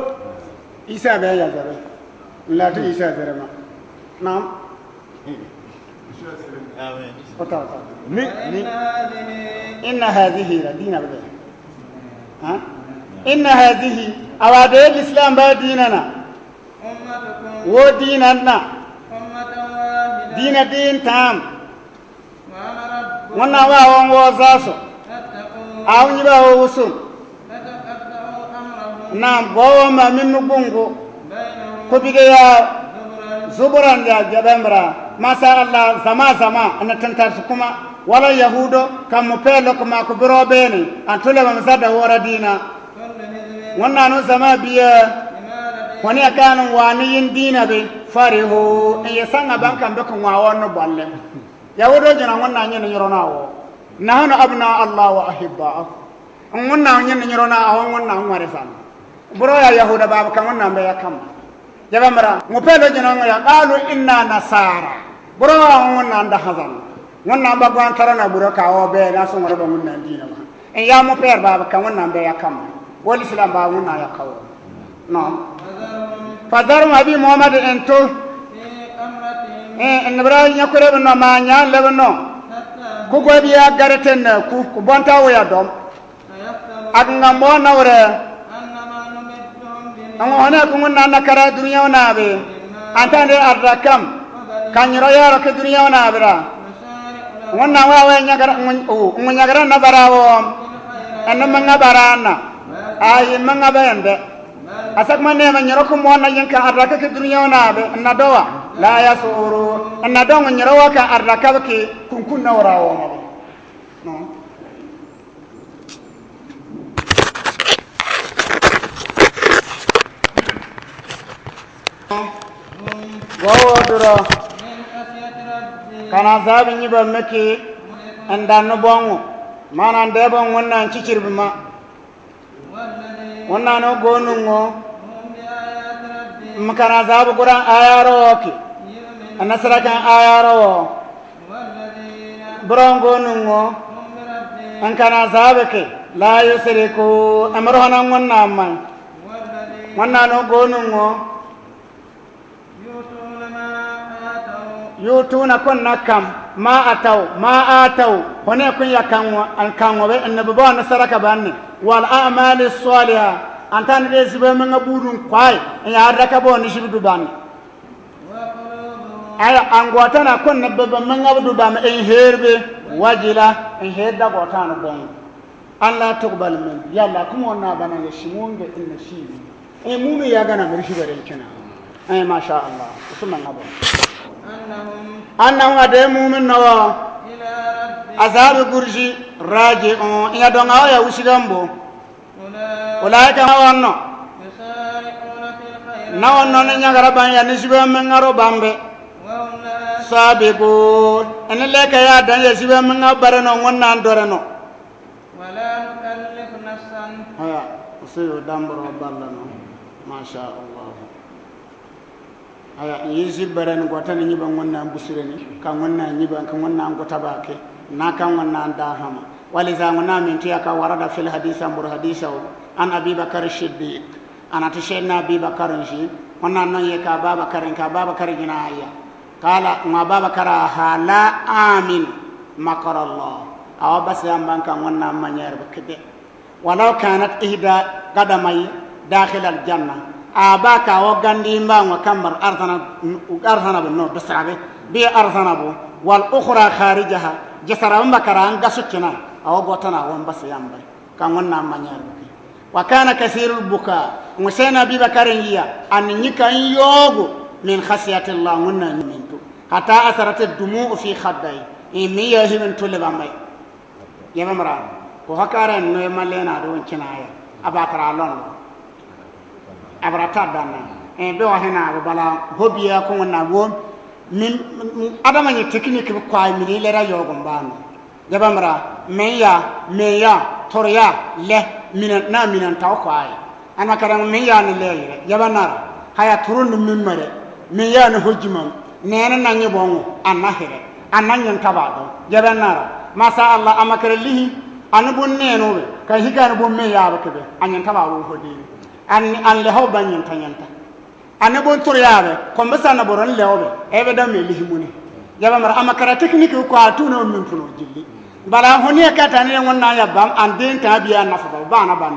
Isa be ya zabe. Lati Isa zerema. Naam. Amin. Ota, ota. Ni, ni. Inna hadhihi, dina bade. Ha? Inna hadhihi, awa de Islam ba dinana. Wo dinana. Dina din tam. Ŋun na wa won wo zaso. Aw nyi ba wo wusum. Na bo wo ma min nu bungu. Ku bige ya zuburan ya jabembra. Masha Allah, zama zama, ana tantar su kuma. Wala Yahudo, kam mu pelo kuma ku biro beni. An tule ba mzada wora dina. Ŋun na nu zama biya. Wani akan wani yin dina bi. Farihu, in yasanga ban kan bi kun wa won nu bolle. Yahudo jina ŋun na nyini nyiro na wo. Nahnu abna Allah wa ahibba'uh. Ŋun na nyini nyiro na awo ŋun na ŋware san. Bro ya Yahuda baba ka ŋun na mbe ya kama. Jaba mara. Ŋu pelo jina ŋu ya qalu inna nasara. Bro ya ŋun na nda hazan. Ŋun na ba gwan tara na bro ka wo be na so ŋware ba ŋun na dina ba. In ya mu per baba ka ŋun na mbe ya kama. Wal Islam ba ŋun na ya kawo. No. Fadharhum abi Muhammad ento. Eh, en bra nya kure bno ma nya le bno. Ku gwa bi ya gare ten ku, ku bonta wo ya dom. Ak ngam bo na wure. An hone ku ŋun na na kara duniya wo na be. Antande arda kam. Kan nyiro yaro ke duniya wo na be ra. Ŋun na wa we nyagara, ŋun, u, ŋun nyagara na bara wo. Eno manga bara na. Ayi manga bende. Asak ma nema nyiro ku mo na yin ka arda ka ke duniya wo na be, na dowa. La yash'urun. Na do ŋun nyiro wa ka arda ka ke kunkun na wora wo ma be. No. Gowo duro. Kana zabi nyi ba meki. Nda nu bongu. Mana nde bongu na nchichir bima. Ŋun na no gonu ŋo. Mkana zabu gura ayaro ki. Anasara kan ayaro. Bro gonu ŋo. Nkana zabu ki. La yushriku. Amro hana ŋun na man. Ŋun na no gonu ŋo. Yutuna kun na kam, ma ataw, ma ataw, hone kun ya kan wa, an kan wa be, annabi ba na saraka banne, wal a'mali saliha, antan de zibe manga budun kwai, ya raka bo ni zibe du banne. Aya, an gotana kun na bebe manga du banne, in herbe, wajila, in herda gotana bon. An la tuqbal min, yalla kuma wan na bana ya shimun be in na shi. Eh, munu ya gana mirshi bare kina. Eh, masha Allah. Usman na bon. أنهم أنهم a dee muumin na wa إلى ربهم azaabi gurži raaji'uun, i ya doŋa wa ya wisigambu. أولئك Ulaa'ika na wa no يسارعون في الخيرات na wa no ni ɲagara ban ya ni zibe meŋa ro bambe. وهم لها سابقون. Ini leka ya dan ya zibe meŋa bare no, ŋun na dore no. ولا نكلف نفسا Haya, usiyo damboro balla no. Masha Allah. Haya, i zi bare ni gota ni ɲiba ŋun na busire ni, ka ŋun na ɲiba, ka ŋun na gota ba ke, na ka ŋun na da hama. Waliza ŋun na minti ya ka warada fil hadisa, mbur hadisa wo, an Abi Bakar Siddiq. Ana ti Seydina Abi Bakar nsi, ŋun na non ye ka Aba Bakar, ka Aba Bakar gina aya. Kala, ŋun Aba Bakar a ha la amin, makar Allah. Awa bas yamban ka ŋun na manyar ba kede. Walaw kanat ihda qadamai dakhil al-janna. A ba ka wo gandi mba ŋo kambar arzana, arzana be no, bisra be. Bi arzana bo. Wal ukhra kharijaha. Jisara mba kara an gasu kina. Awo gotana wo mbas yamba. Ka ŋun na manyar buki. Wa kana kathirul buka. Ŋo Seydina Abi Bakar iya. An ɲika yogo. Min khashyati Allah ŋun na ɲimintu. Hatta asarat ad-dumu'u fi khaddai. I mi ya hibin tule bambai. Yebe mara, ko hakare no e male na do ncina ya. Aba kara lon. Abra ta dana. E be wa hena aba bala hobiya ko na wo. Min, min, adama ni technique bi kwa mi le ra yogo mbano. Yebe mara, me ya, me ya, tor ya, le, mina, na mina ta kwa. Ana kara mi ya ni le yire. Yaba nara. Haya turun ni mi mare. Mi ya ni hojimam. Nene na nyi bongo. Ana here. Ana nyen taba do. Yaba nara. Masha Allah, ama kara lihi. Ani bun neno be. Ka higa ani bun mi ya be kebe. Anyen taba wo hodi. An, an le ho ba nyen ta nyen ta. Ani bun tur ya be. Kombe sana boron le ho be. Ebe da mi lihi muni. Yaba mara, ama kara technique ko atu no min puno jilli. Bala honi ya kata ni ŋun na ya bam, an den ta biya na fa ba na ban.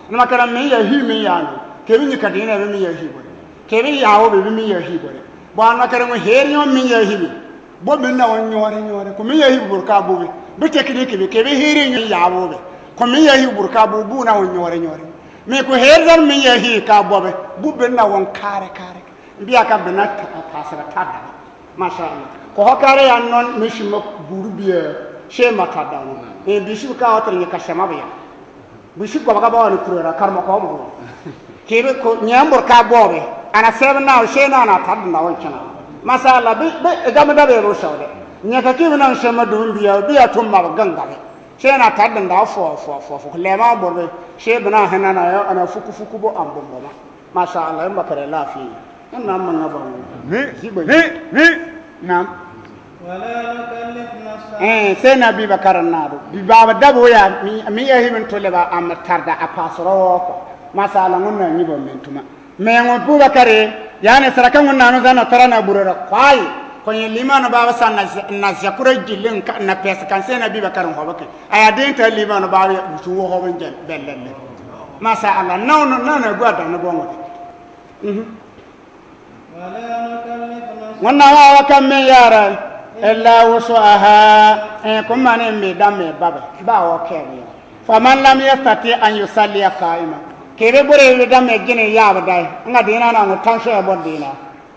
Ana ma kara mi ya hi mi ya no. Ke bi ni ka dina be mi ya hi bo. Ke bi ya wo be mi ya hi bo. Bo ana kara ŋun heri yo mi ya hi bi. Bo mi na wan nyore nyore. Ko mi ya hi bo ka bo be. Bi technique bi ke bi heri ni ya wo be. Ko mi ya hi bo ka bo bu na wan nyore nyore. Mi ko heri zan mi ya hi ka bo be. Bu be na wan kare kare. Biya ka be na ta, ta, ta, ta, ta. Masha Allah. Ko hokare ya non mi si ma buru biya. Se ma ta da no. E bi si ka otre ni ka se ma biya. Bi si ko ba ka ba ni kuro ra kar ma ko mo. Ke be ko nyambor ka bo be. Ana se na se na na ta da wan chana. Masha Allah bi, bi ga ma da be ro sa de. Nya ka ki na se ma dun biya, biya tum ma ganga be. Se na ta da fo, fo, fo, fo. Le ma bor be. Se bana hena na ya, ana fuku fuku bo am bo ma. Masha Allah, in ba kare lafi. Ina man na ba mu. Ni, ni, ni. Naam. ولا نكلف نفسا Eh, Seydina Abi Bakar na do. Bi baba dabo ya, mi, mi ya hibin tole ba am tarda a pasoro ko. Masha Allah, ŋun na nyi ba min tuma. Me ŋun Abu Bakar, yani saraka ŋun na no zana tara na burara kwai. Ko ni lima na baba san na, na zakura jilin ka, na pesa kan Seydina Abi Bakar ho ba ke. Aya den ta lima na baba ya butu wo ho ban jel, bellelle. Masha Allah, na, na, na, na, gwa da na bongo. Mhm. ولا نكلف نفسا Ŋun na wa wa ka mi yara, illa wus'aha, eh, kuma ni mi da mi babe, ba wo ke mi. Faman lam yastati an yusalli qa'iman. Ke be bore wi da mi gini ya ba dai, nga dina na ŋun tan so ya bon dina.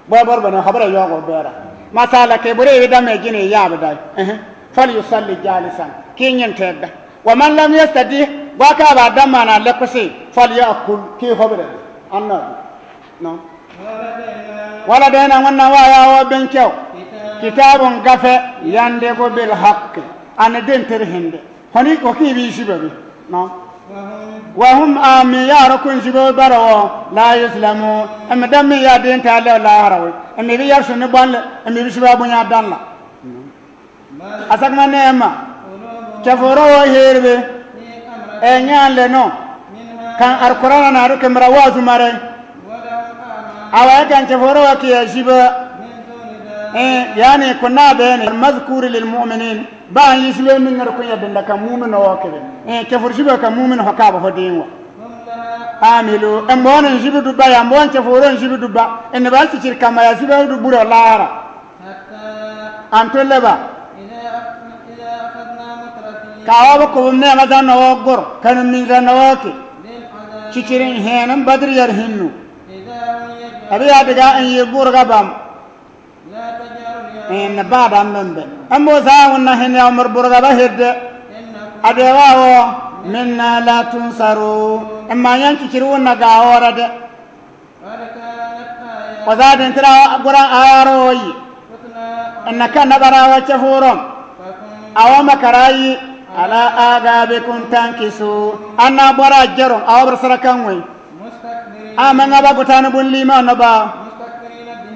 Bo bor bane habara yogo bera. Masala ke bore wi da mi gini ya ba dai. Eh, fal yusalli jalisan. Ki nyen tedda. Wa man lam yastati, wa ka ba da mana le kusi, fal yakul, ki habara. Annabi. No. Wala dena ŋun na wa ya wo benkew. Kitabun gafe, yantiqu bil haqqi. Ani den tir hinde. Honi ko ki bi siba bi. No. Wa hum a mi yara kun siba bara wo. La yuzlamu. Ami da mi ya den ta le la harawi. Ami bi yar sunu ban le. Ami bi siba bunya dan la. Asakma neema. Ceforo wo herbe. E nyan le no. Kan Alqur'ana na ru kemra wa zumare. Awa kan ceforo wa ki ya siba. Eh, yani kuna bene. Mazkur lil mu'minin. Ba yi siba min ngar kun ya danda kan mu'min wo kebe. Eh, ceforo siba kan mu'min ho ka ba ho dinwa. Amilu. Embon siba du ba ya, embon ceforo siba du ba. En ba si cirka ma ya siba du bura lara. An tolle ba. Ka awa ba ko ne ma zan na wo gor, kan min zan na wo ke. Cicirin henan Badri yar hinnu. Abi ya daga an ye gor ga bam. Ẽ, na baada mbe mbe. Ãm bo zaa wunna hin ya umur burga ba hidde. Adewa wo, minna la tunsaru. Ãm ma yan kikiri wunna ga ora de. Wa zaa dentira gura ayaro yi. Ãn na ka na bara wa ce furom. Awo makara yi. Ala agabikum tankisu. Anna bara jerum. Awo bara sara kanwe. Ãma nga ba guta ni bun liman no ba.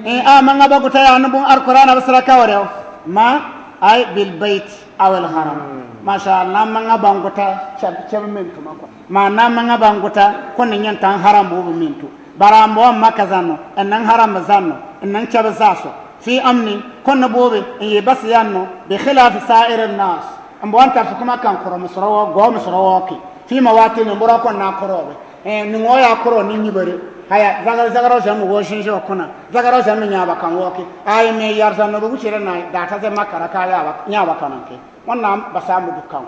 Ẽ, ãma nga ba guta ya ni bun Alquran ba sara kawre. Ma, ay bil bait aw al haram. Masha Allah, ãma nga ba guta, cab, cab mintu ma ko. Ma na ãma nga ba guta, ko ni nyan tan haram bo mintu. Bara ãm bo ãma ka zanno, ãn na haram zanno, ãn na cab zaso. Fi amni, ko ni bo be, ẽ ye bas yanno, bi khilafi sa'ir an-nas. Ãm bo ãn tar su kuma kan kuro misro wo, go misro wo ki. Fi mawatin, ãm bo ra ko na kuro be. Ẽ, ni ngo ya kuro ni nyibari. Haya, zagar, zagar o zan wo shin sho kuna. Zagar o zan nya ba kan wo ki. Ay me yar zan no bu cire na, da ta ze makara ka ya ba, nya ba kanan ke. Wunna ba sa mu dukkan.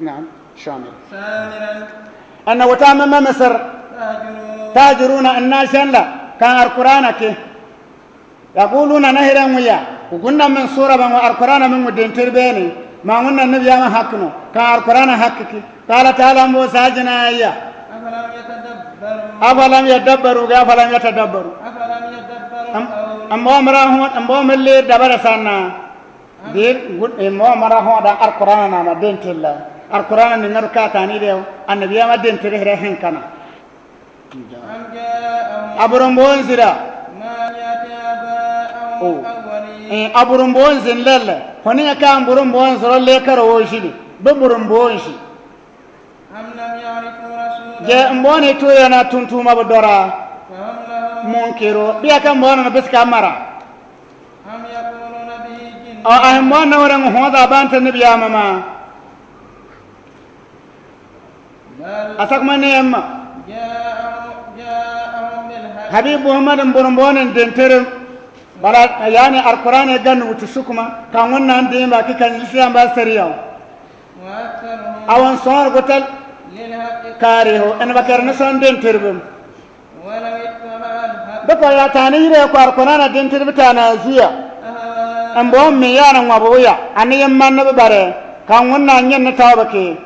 Na'am, shamir. Ãn na wata me me mesar. Tajuruna ãn na shan la, kan Alquran ke. Yaquluna na hiran wiya, ku gunna men sura ban wa Alquran men wu dentir bene, ma gunna nabi ya ma hakno, ka Alquran hakki. Qala ta'ala, ãm bo sa jina ya. Afalam yatadabbaru. Afalam yadabbaru, ga afalam yatadabbaru. Afalam yadabbaru Ãm, al-qawla. Ãm bo mara hon, ãm bo mele dabara sana. Dir, gun, ãm bo mara hon da Alquran na ma dentir la. Alquran ni ngar ka tani de, annabi ya ma dentir hira hen kana. Am ja'ahum. A burum bonzi ra. Ma ya'ti aba'ahum al-awwalin. Oh. Ẽ, a burum bonzi lele. Honi ka a burum bonzi ro le karo wo shidi. Be burum bonzi. Am lam ya'rifu rasulahu. Je ãm bo ni tu ya na tuntuma ba dora. Fahum lahu. Munkiru. Biya ka ãm bo na biska mara. Am yaquluna bihi jinnah. O, a ãm bo na wara ngo hoda bante ni biya mama. Bal. A sak ma ne ãma. Ja'ahum, ja'ahum bil haqq. Habib Muhammad, ãm burum bon nen dentir. Bara, yani, Alquran e gan wutu sukuma, ka wunna ande ba ki kan Islam ba sariya. Wa aktharuhum. Awan son gutal. Lil haqq. Karihu, ãn ba kar na son dentir bum. Walaw ittaba'al haqq. Be ko ya tani ire ko Alquran dentir bi tana zuya. Ahwa'ahum. Ãm bo mi ya na ngwa bo ya, ani yamman na be bare, ka wunna nyen na tawba ke.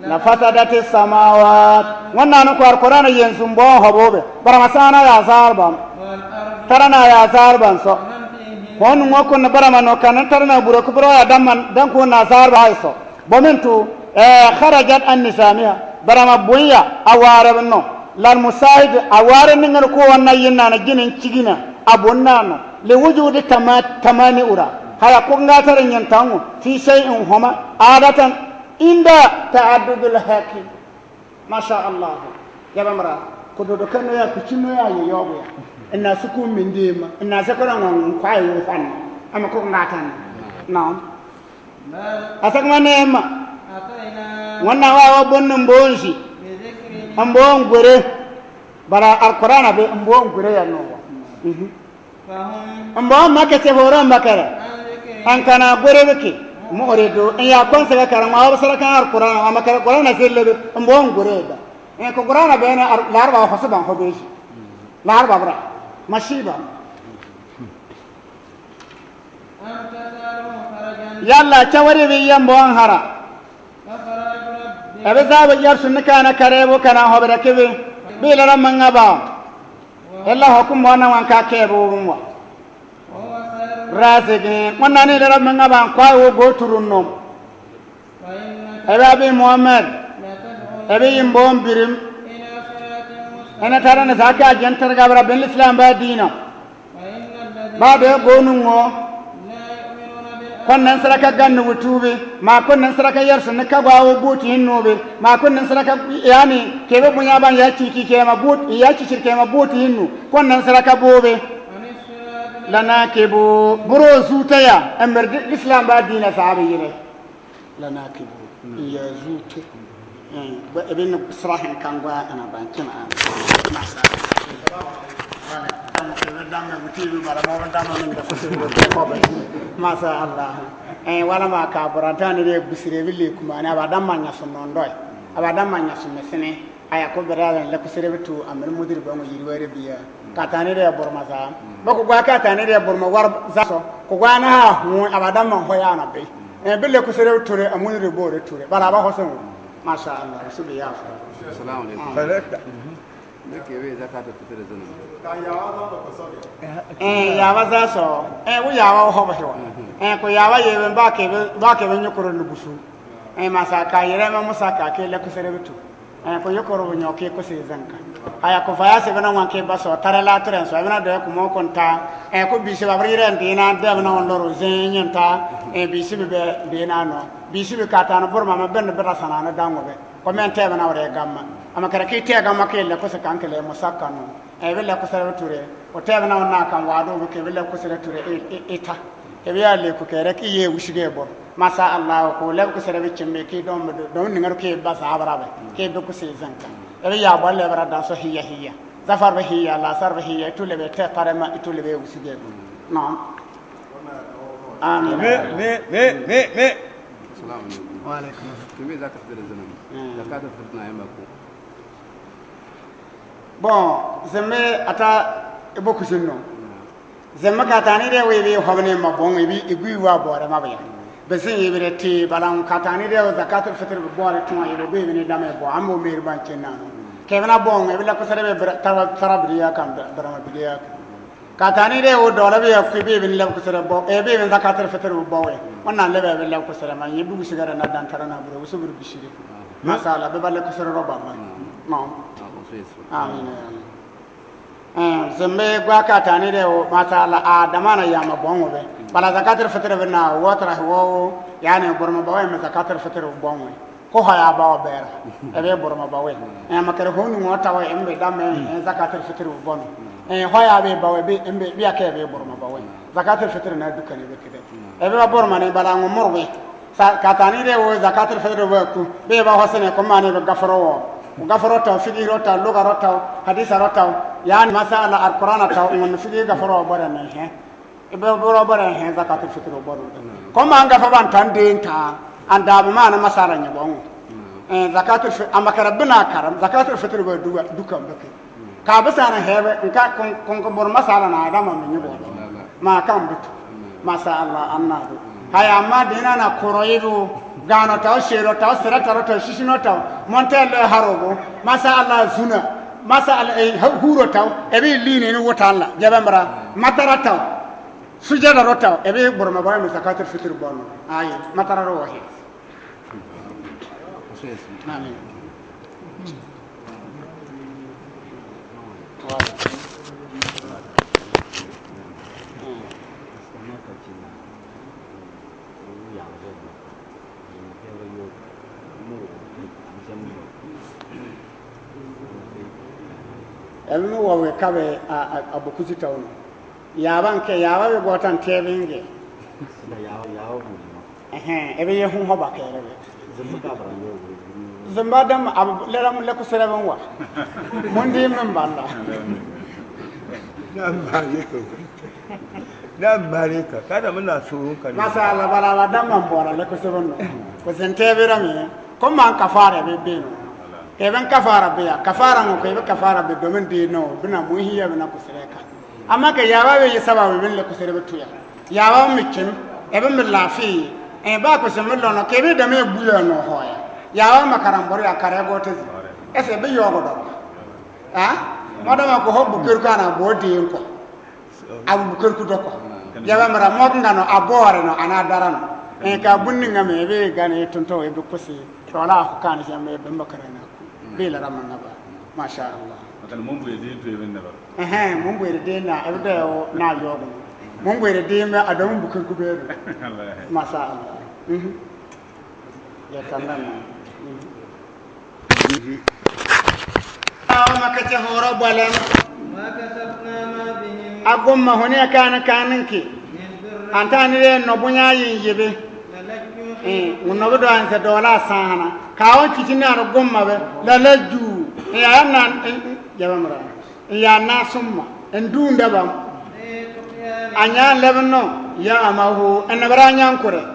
Lafasadati samawat. Wunna no ko Alquran yanzu ãm bo hobo be. Bara ma sana ya zarban. Wal ard. Tara na ya zarban so. Wa man fihin. Hon ngo kun bara ma no kan tara na buro ku buro ya dan man, dan ku na zarba hay so. Bo mintu, eh, kharajat an nizamiha. Bara ma bunya, a ware no. Lal musahid, a ware ni ngar ko wunna yinna na jinin cigina, a bunna no. Li wujudi tama-, tamani ura. Haya ko nga tara nyen tangu, fi shay'in homa, adatan, inda ta'addudul hakim. Masha Allah. Ya ba mara. Ko dodo kan no ya, ko cin no ya, yo yo ya. Ina suku mindima. Ina sakara ngan kwai wo fan. Ama ko ngatan. Naam. Bal. A sak ma ne ãma. Ataynahum. Wunna wa wa bon ãm bo nsi. Bi dhikrihim. Ãm bo ngwere. Bara Alquran be ãm bo ngwere ya no wa. Mhm. Fahum. Ãm bo ãma ke se foro ãma kere. An dhikrihim. An kana gwere biki. Mu'ridun. Ãn ya kon se kara ma wa sara kan Alquran, ãma kere Quran na se lebe. Ãm bo ngwere da. Ãn ko Quran be na ar-, larba ho se ban ho be si. Larba bara. Masiba. Am tas'aluhum kharajan. Yalla, cawari bi yambo an hara. Fa kharaju rabbika. Ebe zaba yar sunni kana kare bo kana hobere kebe. Bi la ramma nga ba. Ella hukum wana wan ka ke bo wa. Wa huwa khairur raziqin. Wana ni la ramma nga ba kwa wo go turunno. Ebe abi Muhammad. Ebe yimbo mbirim. Ena tara na zaka jen targa bara bin Islam ba dina. Ba be gonu ngo. Kon nan saraka gannu wutubi. Ma kon nan saraka yarsu ni ka gwa wo buti hinnu bi. Ma kon nan saraka yani kebe bunya ban ya ciki ke ma but, ya ciki ke ma buti hinnu. Kon nan saraka bobe. Lanakibu. Buro zutaya. Amir Islam ba dina sahabi yire. Lanakibu. Mm. Iya zute. Mm. Ba, ebe na srahin kangwa ana bankin an. Masa. Wala, dama ke dama wuti bi mara mo dama min da kutu. Masa Allah. Eh, wala ma ka buranta ni de bisire bile kuma na ba dama nya sunondo. Aba dama nya sumesene. Aya ko bera la kusire bitu amir mudir bango yirwere biya. Ka tani dee bor ma zaa. Ba ku gwa ka tani dee bor ma war za so. Ku gwa na ha hu abada ma ho ya na be. E, bi le ku sere ture, amun ri bor ture. Bara ba ho so. Masha Allah, su bi ya fa. Assalamu alaikum. Alaikum. Niki be zakatul fitr zana. E, ya ba za so. E, wu ya ba ho ba hewa. E, ku ya ba ye be ba ke be, ba ke be nyokoro lugusu. E, masa ka yere ma musa ka ke le ku sere tu. E, ko yokoro bu nyo ke ko se zanka. Haya ko faya se bana wan ke ba so tare la tren so bana de ko mo konta. E, ko bi se ba bri ren de na de bana on loro zen nyenta. E, bi se be de na no. Bi se be ka ta no bor ma ma ben be ra sana na dango be. Ko men te bana wore gamma. Ama kare ki te gamma ke le ko se kan ke le mo sakka no. E, be le ko sere ture. O te bana on na kan wa do ke be le ko sere ture. E, e, e ta. Ke be ya le ku kere ki ye wusige bor. Masha Allah, ku le ku sere be chimbe ki dom, dom ningar ke ba sabra be. Ke be ku se zanka. E be ya ba le bra da so hiya hiya. Zafar be hiya, lasar be hiya, itu le be te tare ma, itu le be wusige bor. Naam. Amin. Me, me, me, me, me. Assalamu alaikum. Wa alaikum assalam. Kimi zakat fitr zana. Hmm. Zakat fitr na yamba ku. Bon, zeme ata e bo kusin no. Zeme ka tani de we be hobne ma bon e bi e gui wa bore ma baya. Be sin e bi re ti balan ka tani de zakatul fitr be bore tun e bo be ni dame bo ambo mer ban chenna no. Ke bana bon e bi la ko sere be bra-, tara, tara briya kan bra-, bra ma briya. Ka tani de o dola be ku be bin le ko sere bo e be bin zakatul fitr bo we. Wan na le be le ko sere ma yi bu sigara na dan tara na bro su bur bishiri. Masha Allah be ba le ko sere ro ba ma. No. Amin ya Allah. Eh, zembe gwa ka tani de o, masha Allah, a damana ya ma bon be. Bala zakatul fitr be na watra ho, yani bor ma ba we me zakatul fitr bon we. Ko haya ba o bera. E be bor ma ba we. E ma kere honu ngota we embe dame, e zakatul fitr bon. E haya be ba we be embe bi ake be bor ma ba we. Zakatul fitr na dukane be kede. E be ba bor ma ne bala ngo mor we. Sa, ka tani de o zakatul fitr wa ku. Be ba hosene ko mane be gafaro wo. Gafaro ta, figi ro ta, luga ro ta, hadisa ro ta. Yani masala Alquran ta, ngon figi gafaro bore ne he. E be boro bore he zakatul fitr boro. Ko ma nga fa ban tan den ta. Anda be mana masala nya bon. Eh, zakatul fitr, ama kara bina karam, zakatul fitr wa duwa, dukan bake. Ka bisa na hebe, nka kon, kon ko bor masala na adama me nyugo. Ma kan bitu. Masha Allah, annadu. Haya amma dina na koroyidu, gano tau, shero tau, sira tau, tau, shishino tau, monte le harobo. Masha Allah, zuna. Masha Allah, eh, hu-, huro tau, ebi line ni wota Allah. Jaba mara, matara tau. Sujada ro tau, ebi bor ma ba me zakatul fitr bono. Ayi, matara ro wahi. Amin. Elmi wa we kabe a, a, a bukuzi tauno. Yaba nke, yaba be gotan tebinge. Ehe, ebe ye hun hoba kere be. Zimba dam, ab, leram le kusere ban wa. Mundi men balla. Na mari ko. Na mari ka. Kada mun na surun ka. Masha Allah, bala ba dam man bora le kusere ban. Ko zente be rami. Ko man kafara be beno. Ke ben kafara be ya. Kafara ngo ke be kafara be domin dino. Bina muhiya bina kusere ka. Amma ke yaba be ye saba be bin le kusere be tuya. Yaba mi cim, ebe mi lafi, e ba kusi mi lono, ke bi dame buya no hoya. Yaba ma karambori a kare gote zi. Ese bi yogo do. Ha? Madama ko ho bukir kana bo di ko. Abu bukir ku doko. Yaba mara mo ngano abore no ana dara no. E ka bunni ngame ebe gane tonto ebe kusi. Tola ko kan jam ebe makara na ku. Bila ramana ba. Masha Allah. Akan mumbu edi tu ebe na ba. Ehe, mumbu edi na, ebe de o na yogo. Mumbu edi me adamu bukir ku beru. Allah. Masha Allah. Mhm. Ya tamam. Mhm. Awa makacha horo bwalem. Agumma hone akan kanin ki. Antani de no bunya yin yibi. Eh, no budo ansa dola sahana. Kawo chichi na ro gumma be. Lalaju. Eh, anan, eh, eh, jaba mara. Ya na summa. Endunda bam. Anya lebno. Ya amahu. Enabara nyankure.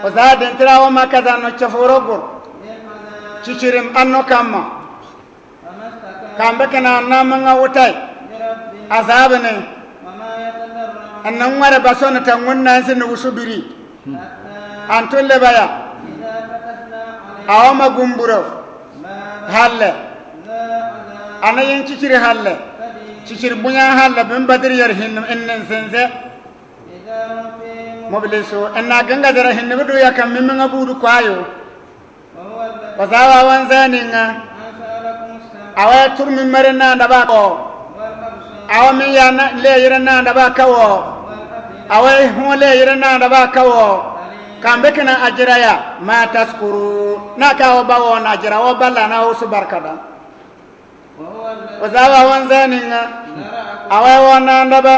O za dentira wa makaza no chafuro gur. Chichirim anno kamma. Kambe kina na manga wutai. Azabi ni. Enne ŋware ba soni ta ŋun na nsi ni wusu biri. Anto leba ya. Awa ma gumburo. Halle. Ana yin cicciri halle. Cicciri buɲa halle bin Badri yer hinni enne nsense. Mublisu, enne ganga dara hinni bidu ya kam mimi ŋa budu kwayo. Wa zaa wa wan zani ŋa. Awa tur mi mare na daba ko. Awa mi ya na le yire na daba kawo. Awa hu le yire na daba kawo. Kambe kina ajira ya ma taskuru. Na kawo ba wo na ajira wo bala na wo su barkada. Wa zaa wa wan zani ŋa. Awa wo na daba.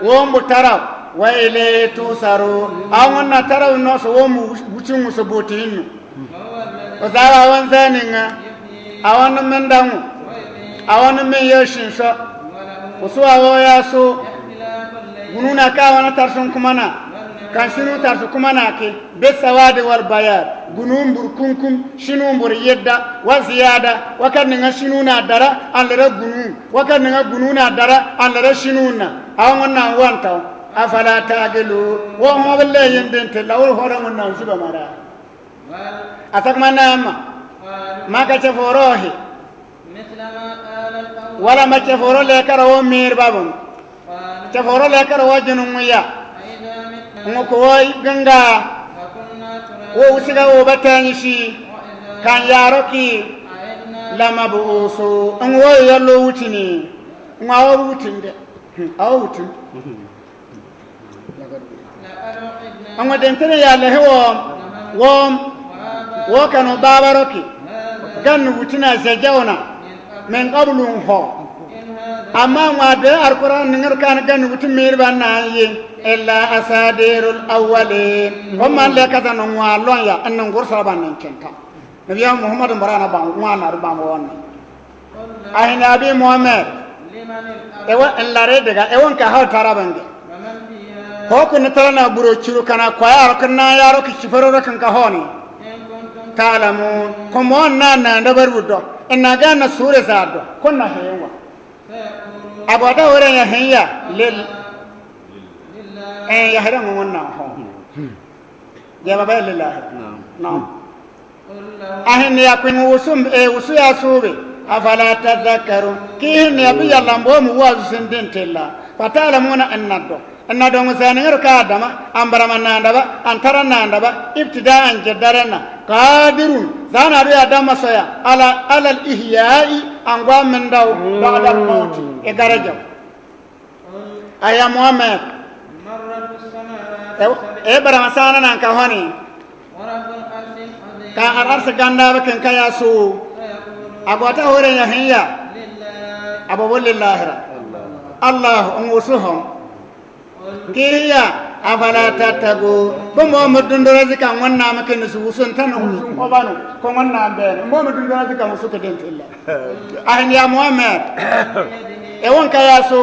Wo mbu taraw. Wa ilayhi tusaru. Awa na taraw no so wo mbu wucin so boti innu. Wa zaa wa wan zani ŋa. Awa na menda ŋu. Awa na men yashin so. Kusu awa ya so. Gunu na ka awa na tarsun kumana. Kan sinu tarsu kumana ke. Bis sawadi wal bayad. Gunu mbur kunkum, sinu mbur yedda, wa ziyada, wa kan nga sinu na dara, an lere gunu, wa kan nga gunu na dara, an lere sinu na. Awa ŋun na wan taw. Afala taqilu. Wo ho bele yenden te la wo hora ŋun na zuba mara. Asak mana ma. Ma ka ce foro he. Wala ma ce foro le kara wo mir babun. Ce foro le kara wo junu ŋu ya. Ŋu ko wo ganga. Wo usiga wo batani si. Kan yaro ki. Lamabusu. Ŋu wo yallo wutini. Ŋu awo wutinde. Awo wutin. Aŋwa dentene ya lehe wo, wo, wo kanu babaro ki. Gan wutina zejawna. Min qablu ho. Amma ŋwa de Alquran ningar kan gan wutin mir ban na yi. Illa asadirul awwalin. Ko man le kata no ŋwa lon ya, an ngur sara ban nan kenta. Nabiya Muhammad barana ban, ŋwa na ban won. Ahin abi Muhammad. Ewa en lare dega, ewa nka hau tarabange. Ho kun tara na buro ciru kana kwaya ro kana yaro ki cifaro ro kan ka honi. Ta'lamun, ko mo na na da baru do. Ina ga na sure za do, ko na hewa. Abu da wore ya henya, lil. Eh, ya hera mo na ho. Ya baba lillahi. Na'am. Na'am. Ahin ya kuin wusu, e, wusu ya sube. Afala tadhakkarun. Ki hin ya bi Yalla mbo mu wazu sindin tilla. Fata'lamuna anna do. Anna do musani ngar ka adama, an barama nanda ba, an tara nanda ba, ibtida'an jaddarana. Qadirun. Zana do ya dama soya. Ala, ala al-ihya'i, an gwa min daw, ba'da al-mawti. E garaja. Aya Muhammad. E, e barama sana nan ka honi. Ka al-arsi ganda ba kan ka ya su. Ago ta hore ya hinya. Abo lillahi ra. Allah, on wusu hon. Ki ya, afala tattaqu. Bo mo mudun dora zika ŋwan na ma ken su wusu tan wusu ko banu. Ko ŋwan na be. Mo mudun dora zika wusu ke den tilla. Ahin ya Muhammad. E won ka ya su.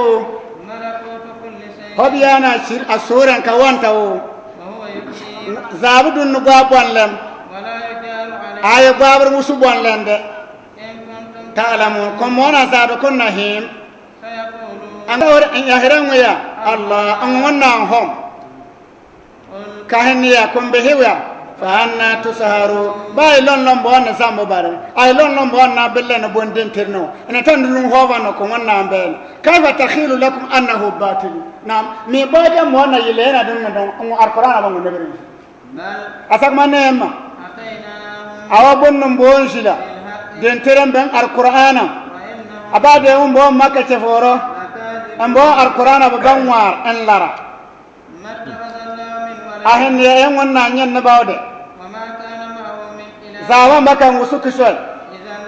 Hobi ya na sir asuran ka wanta wo. Zabu dun nu gwa bon lem. Aye gwa bur musu bon lem de. Ta'lamun, ko mo na sa do kun na him. An wor ya hiran ya. Allah, an ŋwan na hom. Ka hin ya kumbe hiwa, fa anna tusharu. Ba ilon lon bo na zambo bare. Ai lon lon bo na belle na bon din tirno. Ina tan dun ho ba no ko ŋwan na bel. Kaifa takhilu lakum annahu batil. Na'am, mi bo ja mo na yile na dun na don. Alquran ba ŋwan na bere. Asak ma nema. Awa bon no bon sila. Den teren ben Alqurana. Aba de un bon maka ce foro. An bon Alqurana ba ban war en lara. Ahin ya en ŋwan na nyen na bawde. Zaban ba kan wusu ki soy.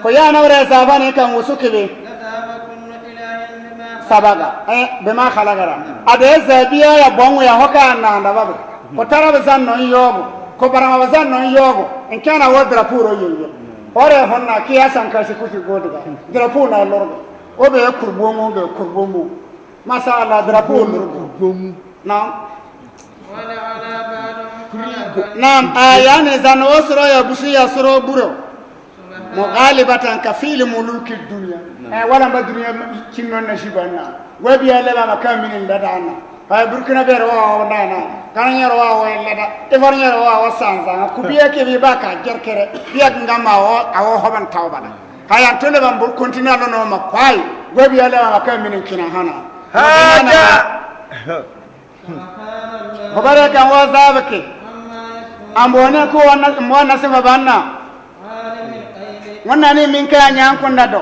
Ko ya na wure zaban ne kan wusu ki bi. Sabaga. Eh, bima khalaqara. Ade zabiya ya bon ya hoka na na ba. Ko tara ba zan no yogo. Ko barama ba zan no yogo. In kana wo drapeau ro yoyo. Ore honna ki ya san ka si kuti godiga. Drapeau na lorgo. O be kurbomo, be kurbomo. Masha Allah, drapeau lorgo. Na'am. Na'am, aya ne zan wo suro ya busi ya suro buro. Mughalibatan ka fi'li muluki dunya. Ee, wala ma dunya cinno na sibanna. Webiyale ba ma ka mini lada na. Ee, Burkina bero wa wa na na. Kana nyaro wa wa lada. Ifar nyaro wa wa sanza. Kubiya ke bi ba ka jerkere. Biya ngama wa awo hoban tawbana. Haya ntole ban bur kontina no no ma kwai. Webiyale ba ma ka mini kina hana. Haja. Hobare kan wa zabake. Ambo ne ko wana, mwana sifa banna. Wanna ni min ka nyan kunda do.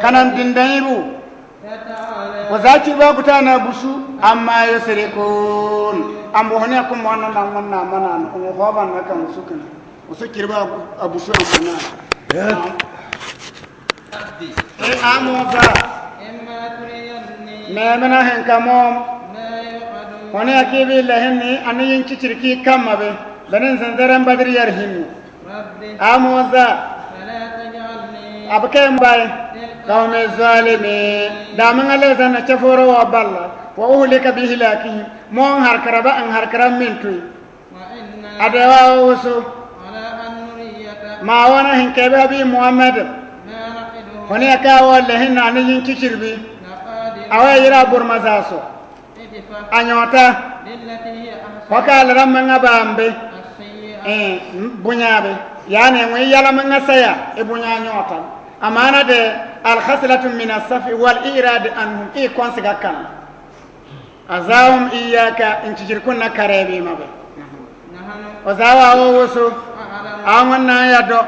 Kanan dindaibu. Wa za ci ba kutana busu amma yusrikun. Ambo ne ko mwana na mwana mana ko hoban na kan sukuna. Usu kirba abu su amana. Ee, a Musa. Mee mi na hen ka moom. Hone a ki bi lehenni, ani yin cicir ki kamma be. Benin zenzeran Badri yar hinni. A Musa. Abke mbai. Qawmi zalimin. Da mi nga lezan na ceforo wa balla. Wa uhlika bi ihlakihim. Moom harkara ba an harkara min tui. Adewa usu. Ma wana hin kebe abi Muhammad. Honi aka wa lehin ani yin cicir bi. Awa yira burma zaso. Anyota. Waka alram manga bambe. Ee, bunya be. Yani ngui yala manga saya. E bunya anyota. Amana de al khaslatu min as-safi wal i'rad anhum. I konsiga kan. Azahum iyyaka, in cicir kun na kare bi ma be. Ozawa o wusu. Amun na ya do.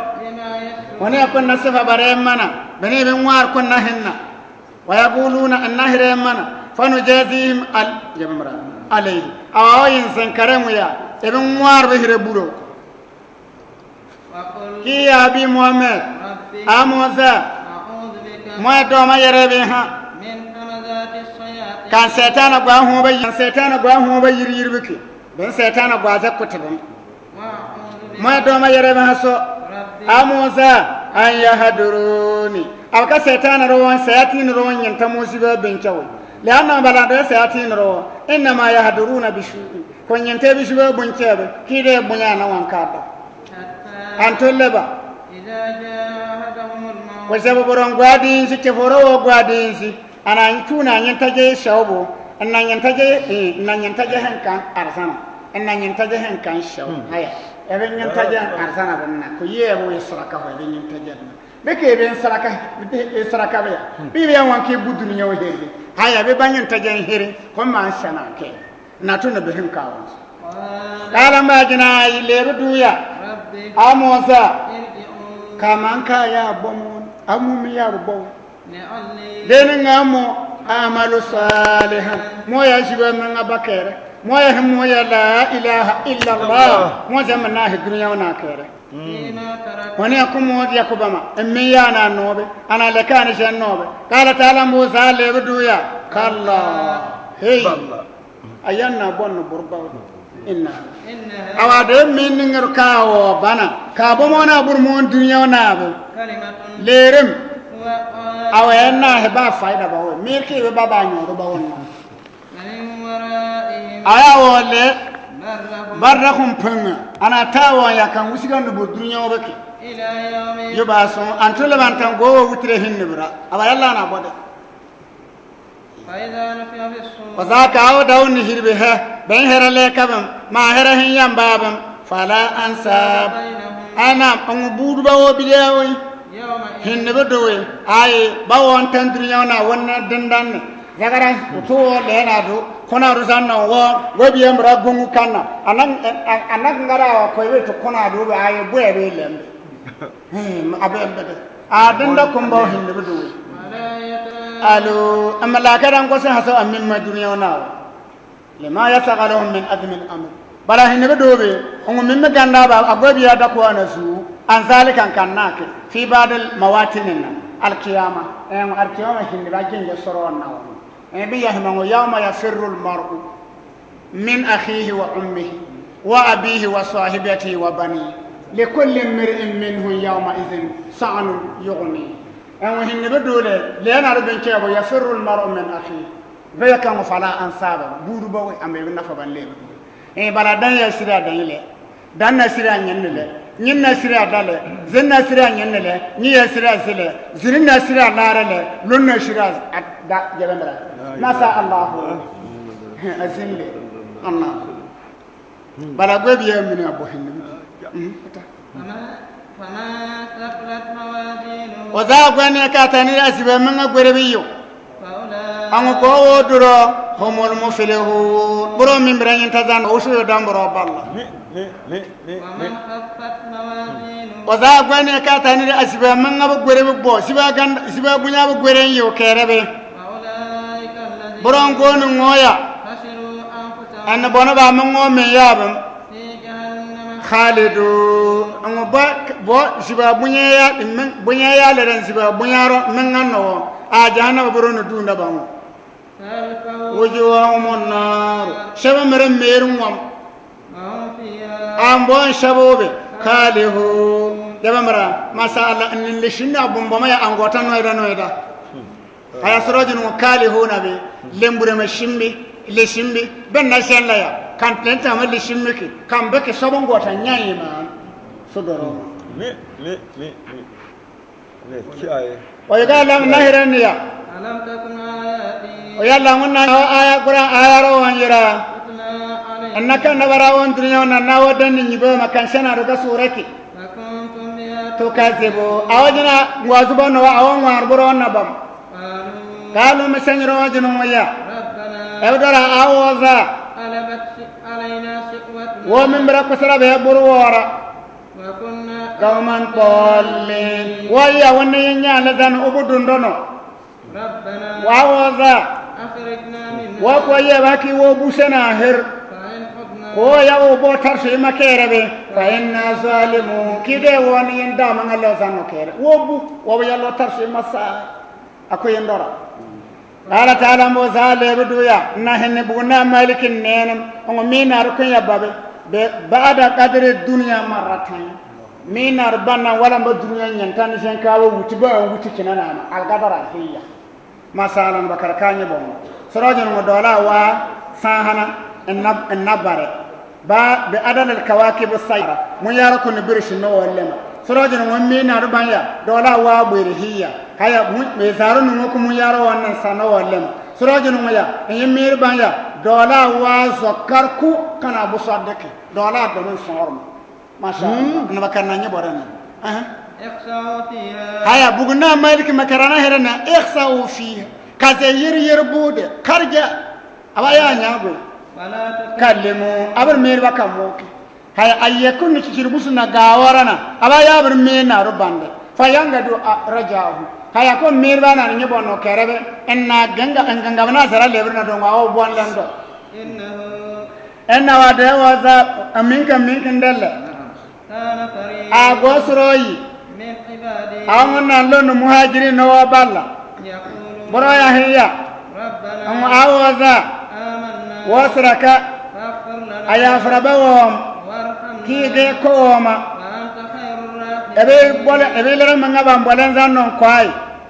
Hone kun na sifa bare mana. Bene be ngwar kun na hinna. Wa yaquluna anna hire mana. Fanujazihim al-, ya bamra. Alayhi. Awa o yin sen kare mu ya. Ebe ngwar be hire buro. Ki ya bi Muhammad. A Musa. Mo ya doma yere be ha. Kan setana gwa ho ba, kan setana gwa ho ba yir yir biki. Ben setana gwa za kuta ben. Mo ya doma yere be ha so. A Musa. An yahduruni. Abka setana ro wan, sayatin ro wan yanta musiba ben chawi. Lianna bala de sayatin ro. Innama yahduruna bishu'i. Ko nyinte bisiba buncebe, kide bunya na wan kada. Antolle ba. Ko sebe boron gwadinsi, ke foro wo gwadinsi. Ana ntuna nyinta je shawbo. Ana nyinta je, eh, ana nyinta je hen kan arzana. Ana nyinta je hen kan shaw. Haya. Ebe nyinta je arzana banna. Ko ye bo ye saraka ho, ebe nyinta je na. Beke ebe saraka, ebe saraka be ya. Bi be wan ke bu duniya wo heri. Haya be ba nyinta je heri. Ko man sana ke. Na tuna be hin kawan. Kala ma jina yi leru duya. A Musa. Kaman ka ya bomo. Amu mi ya bo. Deni nga mo amalu salihan. Mo ya jiba nga bakere. Mo ya mo ya la ilaha illallah. Mo ya mana hi duniya wo na kere. Wani aku mo ya kubama. Emmi ya na nobe. Ana lekani jen nobe. Kala taala Musa leru duya. Kalla. Hey. Ayan na bon no burba. Inna. Awa de min ngar ka wo bana. Ka bo mo na bur mo duniya wo na be. Lerem. Awa en na he ba faida ba wo. Mir ki be ba ba nyo ba wo na. Aya wo le. Barrakhum panga. Ana ta wo ya kan wusigan no bur duniya wo be ki. Yo ba so. Antole ban tan go wo wutre hin ne bra. Awa yalla na bode. Wa za ka aw daw ni hirbi he, ben hera le kabam, ma hera hin yam babam, fala ansab. Ana, an budu ba wo bidiya wo, hin ne bedo we, ayi, ba wo an tan duniya na wanna dandan ne. Zagara, utu wo le na do, kona do zan na wo, wo biyam ra gungu kanna. Anan, an-, anan ngara wa ko we to kona do, ayi, bwe be lembe. Hmm, abe, abe, abe. A danda kumba hin ne bedo we. Alu, amma la kadan ko se haso amin ma duniya wo na wo. Lima yasghaluhum min azmil amr. Bara hin ne bedo we, ongu min me ganda ba, agwa biya da ko ana su, an zalika kan nake, fi ba'dil mawatin na, al qiyama. En al qiyama hin ne ba jin ya soro na wo. En bi ya hima ngo, yawma yafirrul mar'u min akhihi wa ummihi wa abihi wa sahibatihi wa banihi. Likulli imri'in minhum yawma idhin sha'nun yughnihi. En wo hin ne bedo le, le na ru ben ke bo yafirrul mar'u min akhihi. Be ya kan fala ansaba, buru ba we ambe na fa ban le. En bara dan ya sira dan le. Dan na sira nyen le. Nyinna siri a da lɛ, zinna siri a nyinni lɛ, nyiya siri a zi lɛ, zirinna siri a laare lɛ, lonna siri a da, yɛbɛ mɛra. Masha Allah. A zin lɛ. Allah. Bala gwe biya mini a bohin. Mm, ta. فمن ثقلت موازينه. O zaa gwe ne ka tani a ziba manga gwere bi yo. فأولئك. Aŋu ko wo duro, هم المفلحون. Boro mimbira nyin ta zan, o su yo dam boro balla. ومن خفت موازينه. O zaa gwe ne ka tani a ziba manga bo gwere bi bo, ziba gan, ziba bunya bo gwere yo kere be. فأولئك الذين. Boro ŋo ni ŋo ya. خسروا أنفسهم. Ɛn bono ba manga ŋo me ya bam. في جهنم. خالدون. Aŋu bo, bo, ziba bunya ya, men, bunya ya lɛ den ziba bunya ro, men ŋa no. A jahannama boro ni dunda ba ŋo. تلفح. وجوههم النار. Sɛba mɛra meri ŋwam. وهم فيها. Ambo sɛba be. كالحون. Yɛbɛ mɛra. Masha Allah, n le shinna bumbo ma ya angota noida noida. Aya soro jin ŋo kalihuna be, lembure ma shimbi, le shimbi, ben na shen la ya, kan tenta ma le shimbi ki, kan be ki sobon gota nyai ma, sodoro. Me, me, me, me. Ne, ki aye. O ya ga lam na hiran ya. ألم تكن آياتي. O ya lam na aya Qur'an aya ro wan yira. تتلى عليكم. Annaka na bara wan dunya na na wadan ni nyibo ma kan shana ro ga suraki. فكنتم بها. تكذبون. Awa jina wazuba no awa ŋwar boro na bam. قالوا. Kalu mi sanyiro jinu ya. ربنا. Ebu dara awoza. غلبت علينا شقوتنا. Wo mimbira kusara be buru wora. وكنا. قوما ضالين. Wo ya wani nya la dan ubu dundono. ربنا. Wa woza. أخرجنا منها. Wo ko ye ba ki wo busena her. فإن عدنا. Ko ya wo bo tarsi ma kere be. فإنا ظالمون. Ki de woni yenda ma ŋa la zano kere. Wo bu, wo ya lo tarsi ma sa. Ako yendora. Qala ta'ala mo zale buduya, na hene buguna malikin nenam, ongo mina rukun ya babe, be, ba'da qadri dunya marratayn. Mina rubana wala ba dunya nyantan sen kawo wuti ba wuti kinana ma, algadara hiya. Masalan bakar kanye bongo. Sorojen ngo dola wa sahana enna, enna bare. Ba, bi adad al kawakib as sayyara. Mun yara kun birish no wallema. Sorojen ngo mina rubanya, dola wa biri hiya. Haya, mun, me zaru nungo ku mun yara wannan sa no wallema. Sorojen ngo ya, en miri banya, dola wa zokar ku kana bu saddaki. Dola domin sorma. Masha Allah. Hmm. Na bakar na nye borana. Aha. اخسأوا فيها. Haya, buguna maliki makarana herana, ikhsa'u fiha. Kaze yir yir bude, karja. Aba ya nyago. ولا تكلمون. Kallimu, abir miri ba kamoki. Haya, ayyakun ni chichiri busu na gawarana. Aba ya abir miri na rubande. Fayangadu a-, rajahu. Haya, ko miri ba na nye bono kerebe. Enna ganga, en ganga bana sara lebir na donga o buan lendo. إنه. Enna wa de waza, aminka minkin delle. كان فريق. A go soroyi. من عبادي. Awa ŋun na lon muhajirin no wa balla. يقولون. Boro ya hiya. ربنا. Awa awoza. آمنا. Wo siraka. فاغفر لنا. Aya fura ba wom. وارحمنا. Ki ge ko woma. وأنت خير الراحمين. Ebe bole, ebe lera manga ban bolen zan non kwai.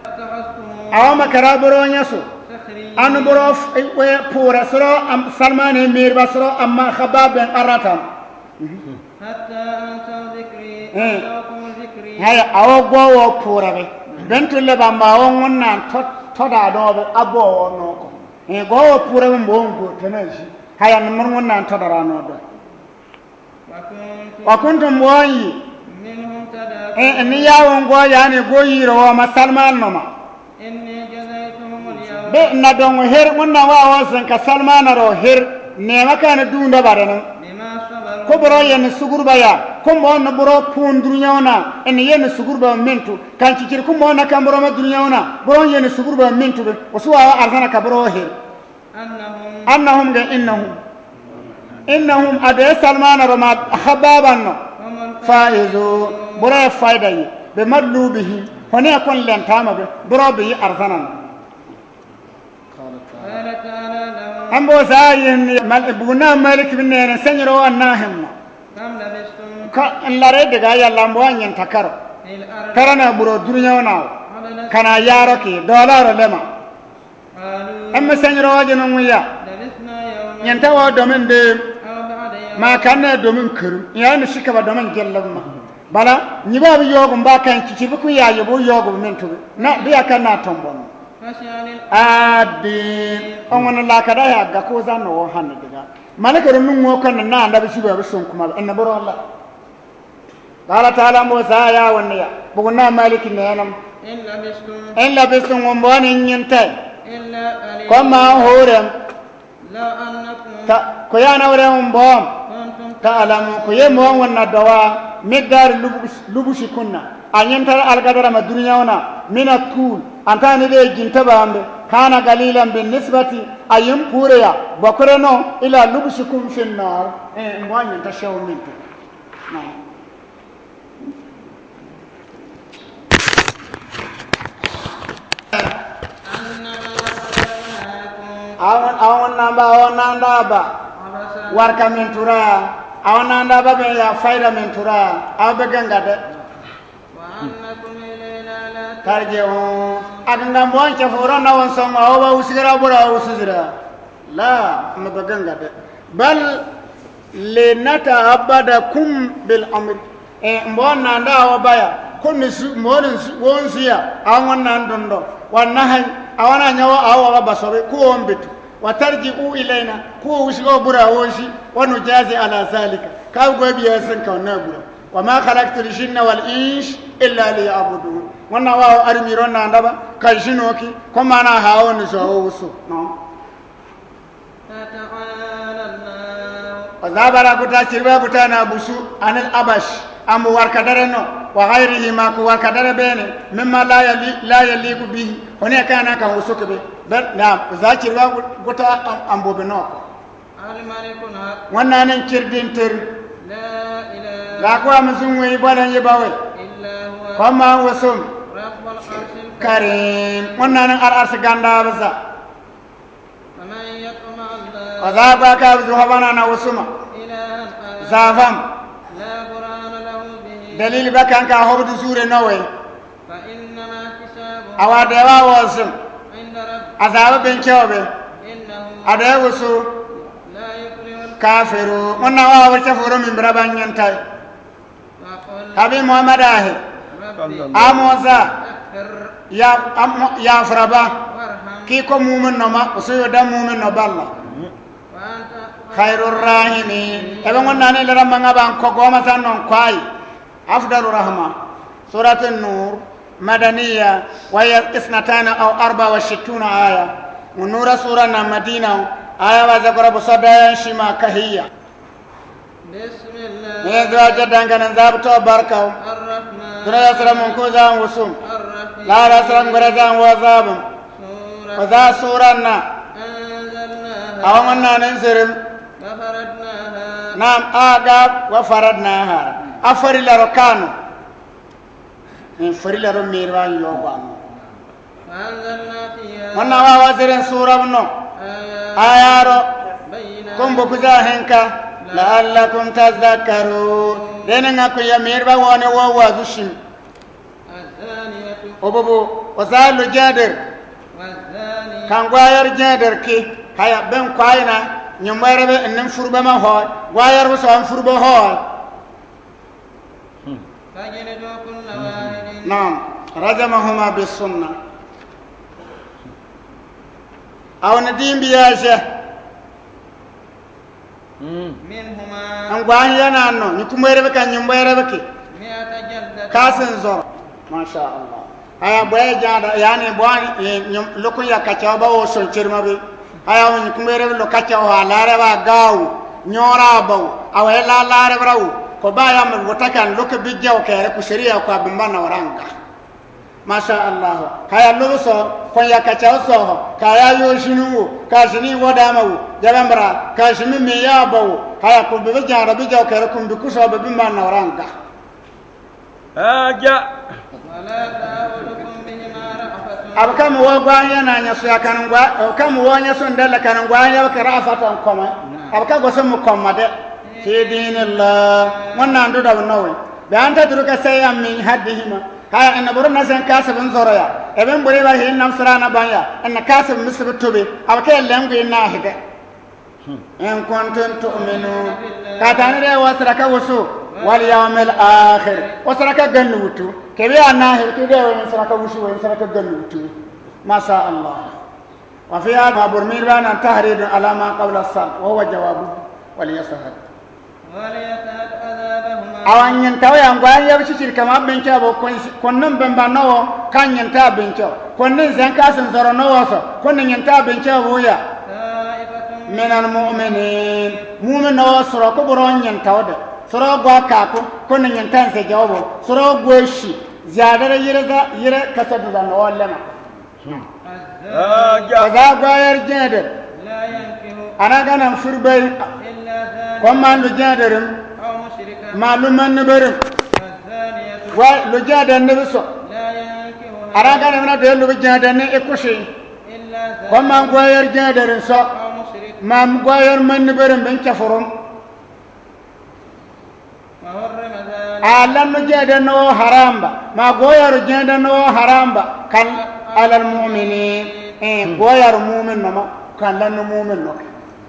اتخذتموهم. Awa makara boro nyasu. سخريا. Anu boro f-, we pura soro am, Salman e mir ba soro amma Khabbab ben Aratam. حتى أنسوا ذكري. Eh. أنسوكم ذكري. Haya, awo gwo wo pura be. Ben tulle ba ma wo ŋun nan to, to da do be abo wo no ko. Eh, gwo wo pura be mbo ngo tena ji. Haya, ni mur ŋun nan to da ra no do. وكنتم. Wa kuntum boyi. منهم تضحكون. Eh, ni ya wo ngo ya ni go yiro wo ma Salman no ma. إني جزيتهم اليوم. Be na dongo her, ŋun na wa wo sen ka Salmana ro her, ne ma ka na dunda barana. بما صبروا. Ko boro yen sugur ba ya, ko mo na boro pun dunya na, en yen sugur ba mentu, kan chichir ko mo na kan boro ma dunya na, boro yen sugur ba mentu be, o su wa arzana ka boro her. أنهم. Annahum ga innahum. Innahum ade Salmana ro ma Khabbaban no. هم الفائزون. Boro faida yi. Be madlubihi. Hone kon len tama be. Boro be yi arzanan. قال تعالى لهم. Ambo zayin mal, buna malik bin ne sanyiro annahim. كم لبثتم. Ka en lare daga ya lambo anyen takaro. في الأرض. Karana boro dunya na. عددا. Kana yaro ki dola ro lema. قالوا. Amma sanyiro wa jeno ŋun ya. لبثنا يوما. Nyanta wa domin de. أو بعض يوم. Ma kanne domin kuru. Ya ni shika ba domin jellama. Bala, nyibu a bi yoogu mba kan cici bi ku ya yibu yoogu bi mentu bi. Na, bi a kan na tombon. Adin. Ongo na la ka da ya ga ko za no han diga. Malaka ru nu ngo kan na anda bi cibu a bi sun kuma, en na boro la. Qala ta'ala, mbo za ya wani ya. Bugu na Malik ne nam. In labistum. In labistum, mbo ni nyinte. Illa qalila. Ko ma hurem. Law annakum. Ta, ko ya na wurem mbo. Kuntum. Ta'lamu, ko ye mbo wani na dawa. Miqdar lubush, lubushi kunna. A nyinta algadara ma duniya wana. Mina tul. Anta ni de jinta bambe. Kana qalilan bin nisbati. A yim pure ya. Bokure no. Ila lubushikum fin nar. Eh, mbo nyinta shew mintu. Awan, awan namba, awan nanda ba. Warka mentura. Awan nanda ba be ya faida mentura. Awan be ganga de. Tarji'un. Aganga mbo an cafuro na wan song awa ba usigira bura usuzira. La, ma ba ganga de. Bal linata'abbadakum bil amr. E, mbo nanda awa baya. Ko ni su, mbo ni su, won su ya. Awan nan dondo. Wan nahy. Awan anyawa awa ba basobe. Ko won bitu. Wa tarji'u ilayna. Ko usigo bura wosi. Wa nujazi ala zalika. Ka go biya san ka na bura. Wa ma khalaqtul jinna wal insa illa liya'budun. Wan na wa armiro nanda ba. Ka jinoki. Ko mana hawo ni so wusu. No. Fata'ala Allah. Wa zabara kuta cirba kuta na busu anil abash, ambu warkadare no, wa ghairihi ma ku warkadare bene, mimma la yali, la yaliqu bihi, hone kana kan wusu kebe. Bel, na, za cirba kuta am-, ambu be no ko. Al malikul haq. Wan na nan cirdin tir. La ilaha. Ga ko am zunwe balan ye bawe. Illa huwa. Ko ma wusum. Rabbul arshil karim. Wan na nan al arsh ganda baza. Faman yad'u ma'allahi. O za gwa ka zuha bana na wusuma. Ilahan akhar. Zafam. La burhana lahu bihi. Dalil ba kan ka hobdu zure nowe. Fa innama hisabuhu. Awa dewa wusum. Inda rabbih. Azaba ben cobe. Innahu. Ade wusu. La yuflihul kafirun. Wan na wa wa cafuro min braban nyantai. Habi Muhammad ahi. Amoza. Ya, am-, ya fraba. Ki ko mumin no ma, usuyo da mumin no balla. Khairur rahimin. Ebe ngon nani lera manga ban ko goma san non kwai. Afdalu rahma. Suratun Nur, madaniya, wa hiya isnatani aw arba wa shittuna aya. Nura sura na Madina, aya wa zakura busada yan shima kahiya. Bismillah. Ni zuwa jaddan ganan zabu to barkaw. Ar-Rahman. Dura ya sara mun ko zan wusum. Ar-Rahim. La la sara ngura zan wa zabum. Sura. Wa za sura na. Anzalnaha. Awan na nan zirim. Wa faradnaha. Nam aga wa faradnaha. Afari la rokano. Min fari la ro meri wa yo gwanu. Wan na wa wazirin sura no. Ayaro. Kumbu kuza henka. La'allakum tazakkarun. Dene nga ku ya meri ba wane wa wazu shim. Obobo, oza lo jader. Kan gwayar jader ki. Haya ben kwaina. Nyumwere be nen furba ma ho. Gwayar wuso an furba ho. Fajlidu kulla wahidin. Naam, rajamahuma bis sunna. Aw na dimbi ya je. Minhuma. An gwan ya na no, ni kumwere be kan nyumwere be ki. Mi'ata jalda. Kasin zor. Masha Allah. Haya, bwe jada, yani, bwe, eh, nyum-, lukun ya kacha ba o son chirma bi. Haya, wani kumere lo kacha o alare ba gawu, nyora ba o, awe la lare brau. Ko ba ya mul watakan luke bijja o kere ku sharia ko abin ba na waranga. Masha Allah. Haya, lo so, kon ya kacha o so, kaya yo shinu, ka shini wada ma o, jabambra, ka shimi mi ya ba o. Haya, ku bi bijja, bijja o kere ku bi ku so bi ma na waranga. Aja. Wala ta'khudhukum bihima ra'fatun. Abakam wo gwa ya na nyaso ya kan gwa, abakam wo nyaso ndela kan gwa ya ka ra'fatan koma. Abaka goso mu koma de. Fi dinillah. Wan na ndu da nawi. Bi an tatruka shay'an min haddihima. Haya, ina buru na sen kasab nzoro ya. Eben buri ba hin nam sura na banya. Ina kasab misib tubi. Abaka lengu ina hide. In kuntum tu'minun. Ka tani de wa sara ka wusu. واليوم الآخر. O sara ka ganni witu. Kebe a nahi witu de, o sara ka wisu, o sara ka ganni witu. ما شاء الله. وفيها, ma bor mir ba nan, تحريض على ما قبل الصلب وهو جوابه. وليشهد. وليشهد عذابهما. Awa nyinta wa ya ngwa ya bici cirka ma binca bo kon, kon nan bamba no, ka nyinta binca. Kon nan zan ka sin zoro no so, kon nan nyinta binca bo ya. طائفة من المؤمنين. Mumin no soro ko boro nyinta wa de. Soro gwa ka ko, kon nan nyinta se jawo bo. Soro gwa si. Ziyada da yire za, yire ka sa du za no lema. Azzani. Ka za gwayer jeder. لا ينكح. Ana ganan furbai. إلا زانيا. Kon man lu jederim. أو مشركا. Man lu manni berim. والزانية. Wa lu jeder ni biso. لا ينكحها. Ana ganan na de lu jeder ni ikusi. إلا زان. Kon man gwayer jederin so. أو مشرك. Man gwayer manni berim bin cafurum. وحرم ذلك. A lannu jeder no haramba. Ma gwayer jeder no haramba. Kan على المؤمنين. Eh, gwayer mumin no ma. Kan lannu mumin no.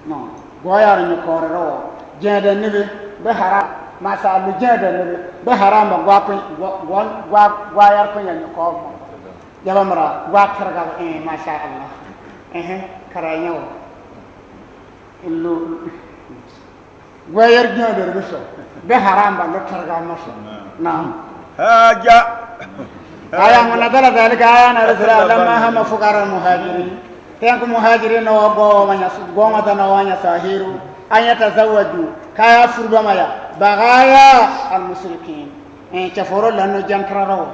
No. Gwayer ni kore ro. Jeder ni bi, bi haram. Ma sa lu jeder ni bi, bi haramba. Gwa kun, gwa, gwa, gwa, gwayer kun ya ni ko. Jaba mara, gwa targa, eh, masha Allah. Eh, kara nyaw. Illu. Gwayer jeder biso. Be haramba lo targa maso. Naam. Haja. Aya, ونزل ذلك, aya na risala لما هم فقراء المهاجرين. Tenku muhajirin no go manya su, go mata no manya sahiru. أن يتزوجوا. Ka ya furba maya. بغايا المشركين. Eh, caforo lanno jantraro.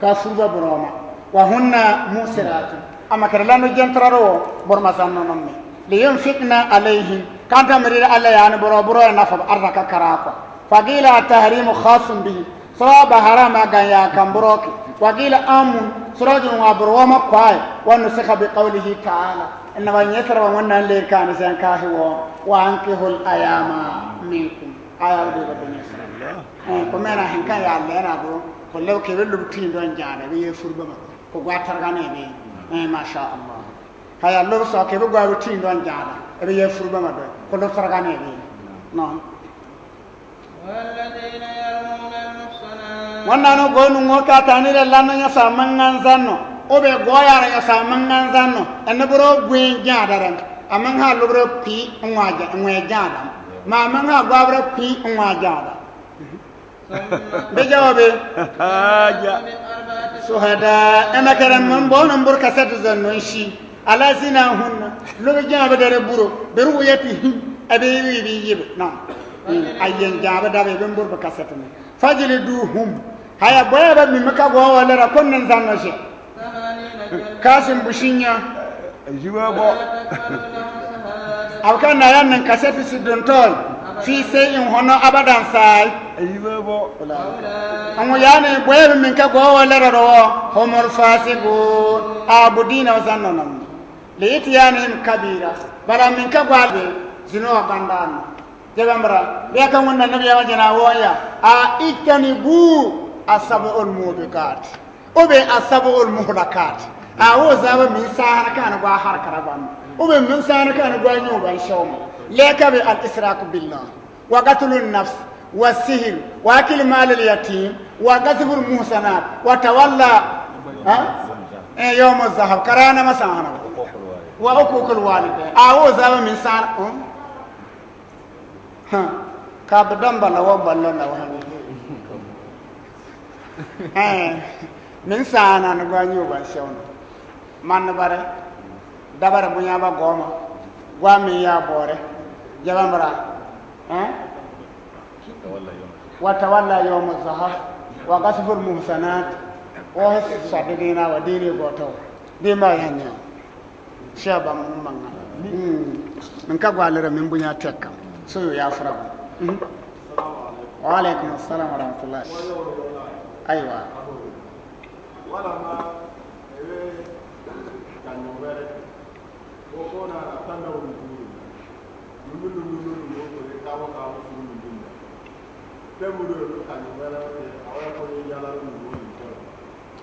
Ka furba boro ma. وهن مؤسرات. Amma kere lanno jantraro boro ma zanno nomme. لينفقن عليهن. Kanta miri Alla ya ni boro boro ya nafa arda ka kara ko. فقيل التحريم خاص به. Soro ba harama gan ya kan boro ki. وقيل عام. Soro jun wa boro ma kwai. ونسخ بقوله تعالى. Inna wa nyesra wa wannan ler kan sen ka hi wo. وأنكحوا الأيامى منكم. Aya de ba nyesra. Eh, ko mena hin ka ya lena do, ko lew ke be lub tin don jana, be ye furba ma. Ko gwa targane be. Eh, masha Allah. Ka ya lub so ke be gwa lub tin don jana, be ye furba ma do. Ko lub targane be. No. والذين يرمون المحصنات. Wannan no go nu ngo ka tani re lanno nya sa mangan zanno. O be go ya re nya sa mangan zanno. Enne boro gwen jana ren. Aman ha lub re pi ngwa ja, ngwe jana. Ma aman ha gwa boro pi ngwa jana. Be jawabe. Haja. شهداء, ema kere men bo nan bur kasat zanno shi. على زناهن. Lo be jawabe dare buro. Be ru'yatihim. Abe yi bi yibe. Na. Ayen jawabe dare ben bur be kasat ne. فاجلدوهم. Haya boya ba mi maka go wala ra kon nan zanno shi. Kasim bushinya. Ajiba bo. Aw kan na yan nan kasati si don tol. في شيء hono abadan sai. Ajiba bo. Angu yani boya min ka go wala ro. هم الفاسقون. Abudina wa zanno nam. لإتيانهم كبيرة. Bara min ka go wala zino bandan. Jabambara. Be ka wonna nabi ya wajana woya. A اجتنبوا السبع الموبقات. O be السبع المهلكات. A wo zaba min sahana kan gwa har karaban. O be min sahana kan gwa nyo ban shawma. Leka be الإشراك بالله. وقتل النفس. والسحر. وأكل مال اليتيم. وقذف المحصنات. وتولى. Ha? Eh, يوم الزحف. Karana masahana. وعقوق الوالدين. A wo zaba min sahana. Hmm? Ha, ka bi damba la wa balla la wa. Eh, min saana ni gwa nyu ba shawna. Man ni bare, dabare bunya ba goma. Gwa mi ya bore. Jabambara. Eh? وتولى يوم الزحف. وقذف المحصنات. O sadidina wa dini goto. Di ma yanya. Shaba mumanga. Hmm. Nka gwalira min bunya tekka. So yo ya fura. Hmm. Wa alaikum assalam wa rahmatullah. Aywa.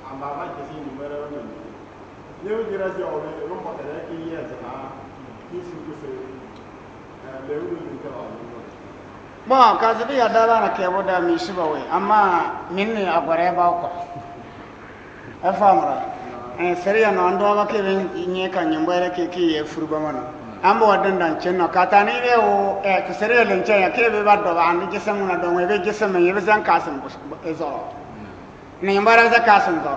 Amba ma kisi nyumere wani. Lewi gira si awe, rumba kare ki ye sa, ki su ku se, eh, lewi du ni ka wa ni. Bom, ka ze bia daba na kɛ bo da mi suba we, amma mi ni a gɔrɛ ba ko. E famra. Eh, sariya no ando ba kɛ be nyɛ ka nyimbo re kɛ kɛ ye furba mano. Ambo wa dandan cɛ no. Ka tani be wo, eh, ka sariya len cɛ ya kɛ be ba do ba andi jisam na do we be jisam ye be zan ka sam e zo. Ni nyimbo re za ka sam zo.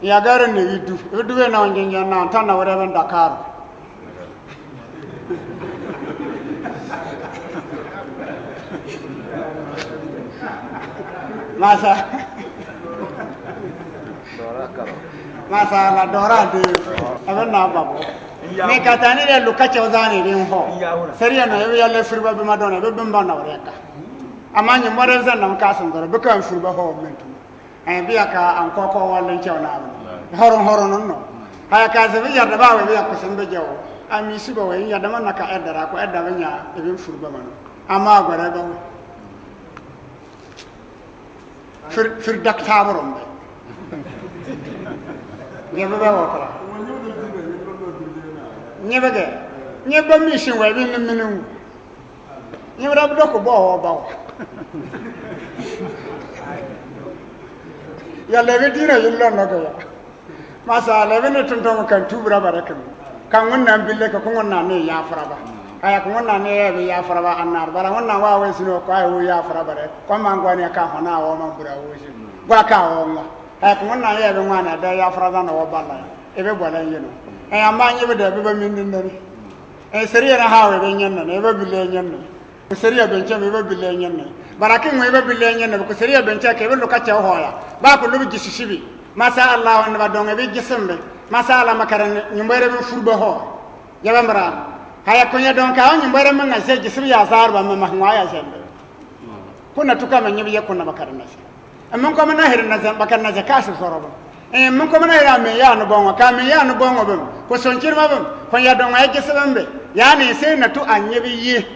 Ya garo ni widu. Widu be na onjin ya na ta na wore ben Dakar. Masa. Masa la dora de. Aben na babo. Ni ka tani de luka che ozani de ho. Sariya no, ebe ya le furba be madona, be be mba na wore ka. Amma nyimbo re zan na ka sam zo, be ka furba ho mentu. Eh, bia ka an ko ko wala n cɛw na. Horon horon no. Haya ka ze bia da ba we bia ko sen be jaw. Ami si ba we ya da man na ka edda ra ko edda be nya e bin furba mano. Amma gɔrɛ ba we. Fir, fir dak ta borom be. Ye be ba wa kala. Nye be ge. Nye ba mi sin we bin minu. Nyimra bi doko bo wo ba wo. Ya lebe dina yillo no ga ya. Masa lebe ne tuntun kan tubra bara kan. Kan wannan bille ka kun wannan ne ya fara ba. Aya kun wannan ne ya bi ya fara ba annar bara wannan wa wai sino ko ai wo ya fara bare. Ko man gwa ne ka hona wo man bura wo shi. Gwa ka wo ma. Aya kun wannan ya bi wannan da ya fara ba na wo balla. Ebe bwala yeno. Eh, amma nye be da be ba min din dani. Eh, sariya na hawe be nyen na, ebe bile nyen na. Ku sariya ben cɛ be ba bile nyen na. Bara ki ngwe ba bile nyen na, ku sariya ben cɛ ke be luka cɛ hoya. Ba ku lubi jisi sibi. Masa Allah wan ba dong ebe jisim be. Masa Allah makaran nyimbo re be furba ho. Ya ba mra. Haya kunya dong ka nyimbo re men na se jisim ya zar ba ma ma ngwa ya zembe. Kuna tuka ma nyibi ye kuna bakar na se. Mun ko mana hiri na zan bakar na zan kasi zoro ba. Eh, mun ko mana hiri ame ya no bongo, ka me ya no bongo bam. Ko son chir ma bam. Ko ya dongo ya jese bam be. Ya ne se na tu anyibi ye.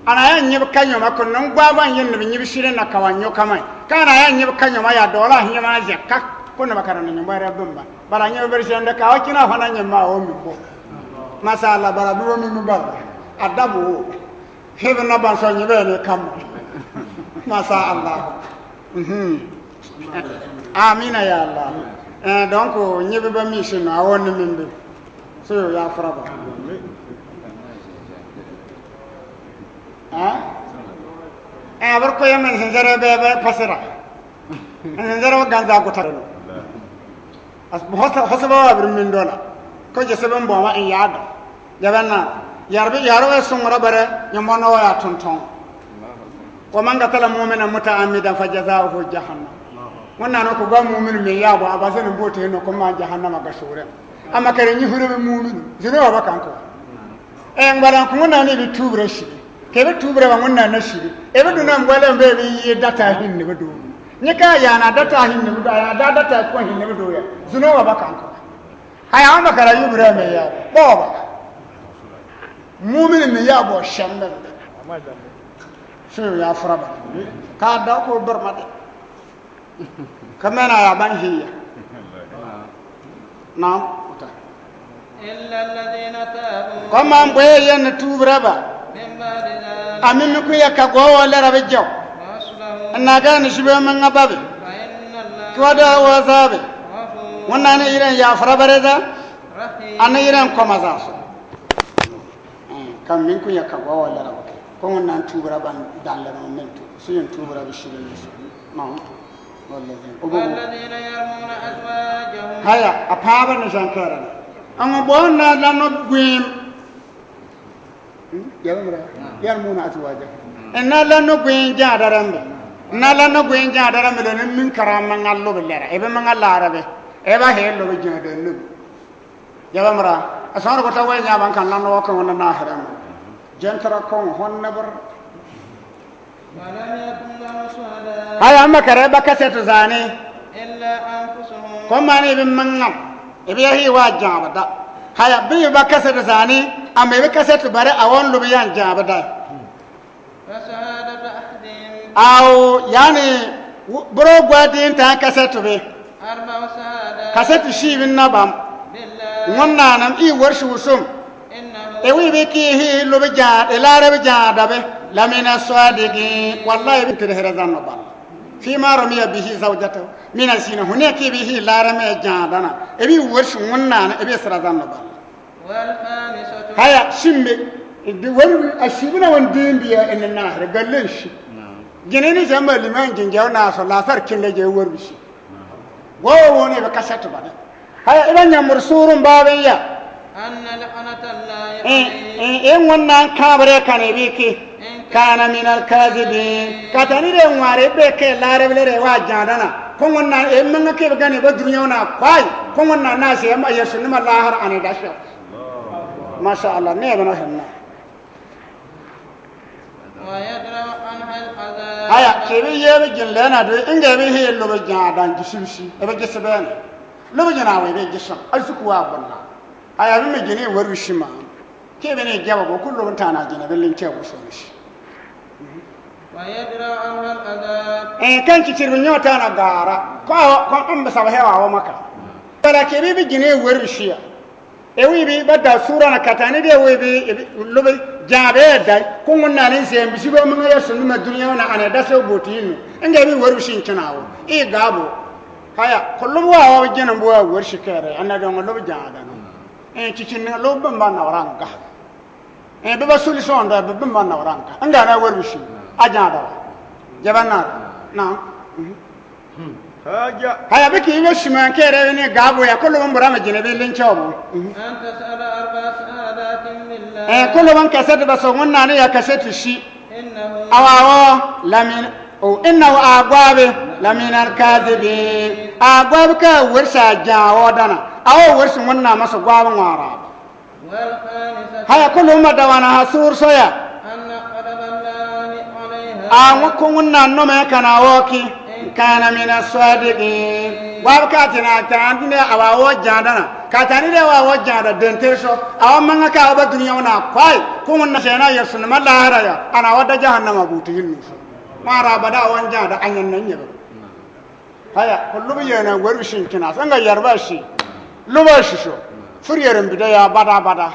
Ana ya nyibi kanyo ma ko non gwa ba nyin ne nyibi shire na kawanyo kamai. Ka na ya nyibi kanyo ma ya dola hinyo ma je ka. Ko na bakar na nyimbo re bam ba. Bara nyibi ber shende ka o kina hona nyima o mi bo. Masa Allah bara duwo mi mi bara. Adabu. Hebe na ban so nyibi ne kam. Masa Allah. Mhm. Amina ya Allah. Eh, donc, nyibi ba mi sino, a woni min bi. So, ya fara ba. Ha? Eh, abar ko ya men senzere be, be pasira. Senzere wa ganza ko tarano. As, hosa, hosa ba wa bir min dola. Ko je seben bo ma in yada. Jabanna, yarbi, yaro we sungra bare, nyamono wa ya tonton. Wa man qatala mu'minan muta'ammidan fajaza'uhu jahannam. Wannan ko ga mu'min me ya bo, abase ne bote no ko ma jahannama ga sure. Amma kare ni hure be mu'min, zino wa ba kan ko. E ngbaran ko wannan ne bi tubra shi. Ke bi tubra wa wannan na shi. E bi dunan gwale be bi yi data hin ne bi do. Ni ka ya na data hin ne bi do, ya da data ko hin ne bi do ya. Zino wa ba kan ko. Haya, ama kara yubra me ya. Boba. Mu'min me ya bo shambe. Shi ya fara ba. Ka da ko bar mate. Kamena ya ban hiya. Naam, uta. إلا الذين تابوا Ko man boye yen tubra ba. من بعد ذلك Ami mi ku ya ka go wala rabe jaw. وأصلحوا Na ga ni shibe man ngababe. فإن الله Ki wada wa zabe. غفور Wannan ne iren ya fara bare da. رحيم Ana iren ko maza so. Eh, kam min ku ya ka go wala rabe. Ko wannan tubra ban dalle no men tu. Su yin tubra bi shibe ne so. Naam. والذين Obo. والذين يرمون أزواجهم Haya, a paba ni jankara. An bo na la no gwim. Hmm? Ya mra. Yarmuna azwajahum. Na la no gwin ja darambe. Na la no gwin ja darambe le min karama ngallo belera. Ebe manga larabe. Eba he lo be ja darambe. Ya mra. Asan ko ta wai nya ban kan la no ko na na haram. Jentara ko hon na bar. ولم يكن لهم شهداء Haya, amma kare ba kasetu zani. إلا أنفسهم Ko mani bi mangam. Ibi ya hi wa jaba da. Haya, bi ba kasetu zani. Amma bi kasetu bare a won lubi yan jaba da. فشهادة أحدهم Aw, yani, w-, bro gwa din ta kasetu be. أربع شهادات Kasetu shi bin na bam. بالله Ngunna nam i warshi usum. إنه E wi be ki hi lubi ja, e lare bi ja da be. لمن الصادقين. Wallahi, e bi tiri hira zan no bal. فيما رمي به زوجته من الزنا. Hune ki bi hi larame jadana. E bi warsi ŋunnaan, e bi sira zan no bal. والخامسة. Haya, simbe. Di warbi, a sibu na wan dimbi ya en na hira gallen si. Naam. Jene ni zamba liman jinjaw na so la sar kille je warbi si. Go wone be kasat bada. Haya, iba nyambur surun baben ya. أن لعنة الله عليه. E, e, e ŋunnaan kabre kane bi ki. إن كان من الكاذبين. Katani de ŋwaare be ke larable re wa jadana. Ko ŋunnaan e manga ke be gane ba duniya na kwai. Ko ŋunnaan na se ma Yesu ni ma lahar ane dasha. Masha Allah, ne bana henna. ويدرأ عنها العذاب. Haya, ke bi ye bi jin lena du, inge bi hi lubu jadan jisibisi, e bi jisibene. Lubu jina we bi jisam, al suku wa bonna. Haya, bi mi jini warbi si ma. Ke bi ni jaba go kullu tana jina bi linke bu so ni si. ويدرأ عنها العذاب. E, kan cicir bi nyota na gara. Ko, ko an bi saba hewa wa maka. Bala ke bi bi jini warbi si ya. E wi bi bada sura na katani de wi bi, e bi, lubu jabe dai. Ko ŋunnaan ni se mbisi go manga ya sunu ma duniya na ane dase boti inu. Inge bi warbi si kina wo. I gabo. Haya, ko lubu wa wa jina bu wa warsi kere. Ana do lubu jadana. E, cicin lubu bamba na waranga. E, baba suli sonda, baba bamba na waranga. Anga na warbi si. Ajada. Jabana. Na. Mhm. Haja. Haya, biki ibe siman kere ni gabo ya, kolo mbura ma jine bi lincho bu. Mhm. أن تسأل أربع شهادات بالله. E, kolo wan kasat ba so ŋunnaan ya kasat si. إنه. Awa wo, lamin, o, إنه agwabe, لمن الكاذبين. Agwabe ka warsa jawo dana. Awo warsi ŋunnaan ma so gwabe ŋwaara. والخامسة. Haya, kulu ma dawana ha sur soya. أن غضب الله عليها. A ŋu ko ŋunnaan no me kana wo ki. إن كان من الصادقين. Wa ka tina tan dine awa wo jadana. Katani de wa wo jada den terso. Awa manga ka ba duniya na kwai. Ko ŋunnaan sena Yesu ni ma lahara ya. Ana wa da jahannama buti hinnu. Mara bada wan jada anyan nan yaba. Haya, ko lubu yena warbi si kina, sanga yarba si. Lubu si so. Fur yaran bida ya bada bada.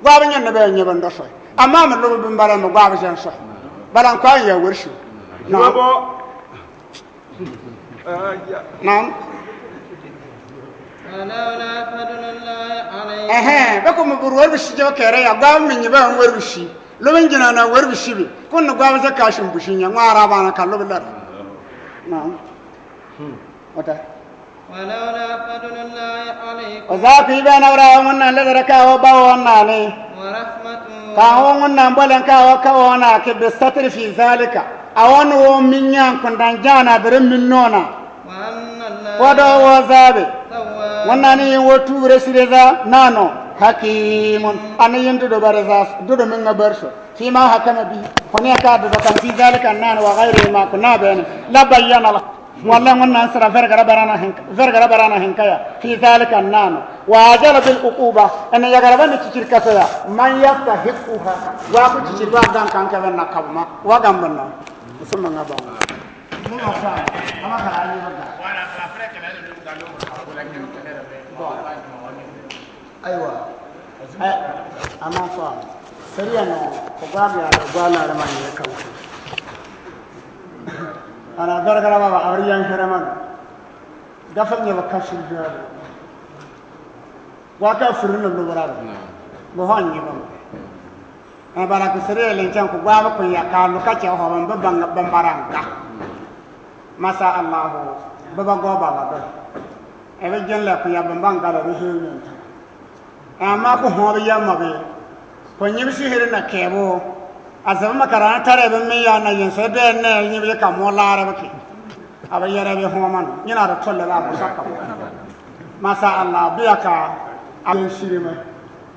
Gwabe nyan na be nyaban do so. Amma ma lubu bimbara ma gwabe jan so. Balan kwa ya warsi. Naam. Naam. ولولا فضل الله عليكم. Ehe, be ko ma bur warbi si jo kere ya gwabe mi nyaban warbi si. Lubu jina na warbi si bi. Kun gwabe za ka shim businya, ŋwaara bana ka lubu lar. Naam. Wata. ولولا فضل الله عليكم. O za ku ibe na wara ŋunnaan le dara ka wo ba wo na ni. ورحمته. Ka wo ŋunnaan bolen ka wo ka wo na ki bi satri fi zalika. A wo no wo minyan kundan jana bere min nona. وأن الله. Ko do wo zabe. تواب. Ŋunnaan ni wo tuure sire za nano. حكيم. Ani yin dudo bare za, dudo min nga barso. فيما حكم به. Ko ne ka dudo kan fi zalika nano wa ghairi ma kuna bene. لبين لكم. Wala ŋunnaan sira vergara barana hinka, vergara barana hinka ya. في ذلك nano. وأجل بالعقوبة. Ene yagara bani cicir kaso ya. من يستحقها. Wa ku cicir wa gan kan ka ben na kabma. Wa gan ben na. Musulman nga ba. Mun ma sa. Ama kala ni ba. Aywa. Eh, ama so. Sariya no, ko gwa ya, gwa na da man ne kan. Ana gargara ba, ba, a wari yan kere man. Gafal ne ba kasul da. Wa ka furin no bara. Mo han ne ba. Eh, bara ku sariya len can ku gwa ba ku ya ka lu ka ce ho ban ban ban baranga. Masha Allah. Baba go baba ba. E be jen la ku ya ban ban ga da ri hin. Amma ku hõ be yamma be. Ko nyibsi hiri na kebo. A zaba makarana tare be me ya na yin so de ne nyibsi ka mo la ra be ki. A be yara be hõ man. Nyina ra tolle ba ko saka. Masha Allah, biya ka. A be siri me.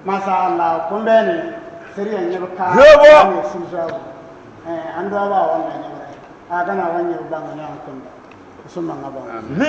Masha Allah, kun be ne. Siri ya nyibi ka. Yebo. Ne siri zabu. Eh, an do ba wannan nyibi. A gana wannan ban ne an kun. Ni,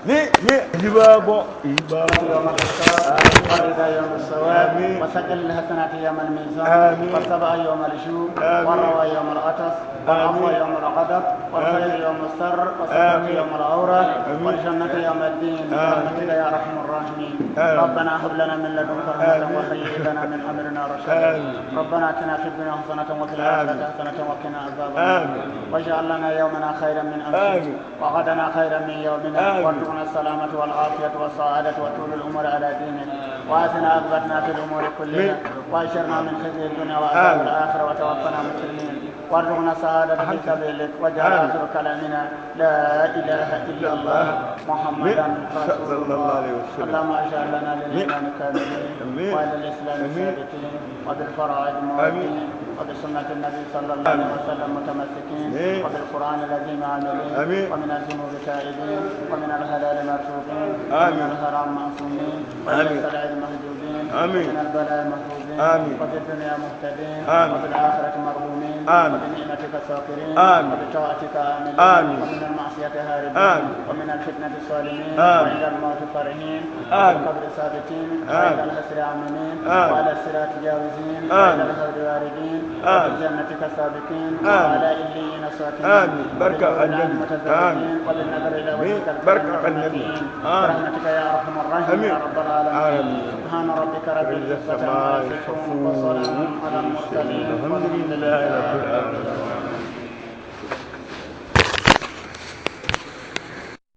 ni, ni, iba bo, iba bo. يوم الحساب، والرضا يوم الثواب، آمين. وثقل الحسنات يوم الميزان، آمين. والصبا يوم الجوع، آمين. والروى يوم العطس، والعفو، آمين. يوم الغضب، والخير يوم السر، والستر يوم العورة، والجنة يوم الدين، برحمتك يا أرحم الراحمين. ربنا هب لنا من لدنك رحمة وهيئ لنا من أمرنا رشدا. ربنا آتنا في الدنيا حسنة وفي الآخرة حسنة وقنا عذاب النار. واجعل لنا يومنا خيرا من أمسنا، وغدنا خيرا من يومنا، وارزقنا السلامة والعافية والسعادة وطول العمر على دينك، وأحسن عاقبتنا في الأمور كلها، وأجرنا من خزي الدنيا وعذاب الآخرة، وتوفنا مسلمين، وارزقنا السعادة في سبيلك، واجعل آخر كلامنا لا إله إلا الله محمدا رسول الله. اللهم اجعل لنا للإيمان كاملين، وللإسلام ثابتين، وبالفرائض موفقين، وبسنة النبي صلى الله عليه وسلم متمسكين، وبالقرآن العظيم عاملين، ومن الذنوب تائبين، ومن الحلال مرزوقين، ومن الحرام معصومين، ومن السلع محجوبين، ومن البلاء محفوظين، وفي الدنيا مهتدين، وفي الآخرة مرحومين، وبنعمتك شاكرين، وبطاعتك عاملين، ومن المعصية هاربين، ومن الفتنة سالمين، وعند الموت فرحين، وفي القبر ثابتين، وعند الحشر آمنين، وعلى الصراط جاوزين، وعند الحوض واردين، وفي الجنة سابقين، وعلى عليين ساكنين، وبالحور العين متزوجين، وبالنظر إلى وجهك الكريم متمتعين، برحمتك يا أرحم الراحمين يا رب العالمين. سبحان ربك رب العزة عما يصفون، وسلام على المرسلين، والحمد لله رب العالمين.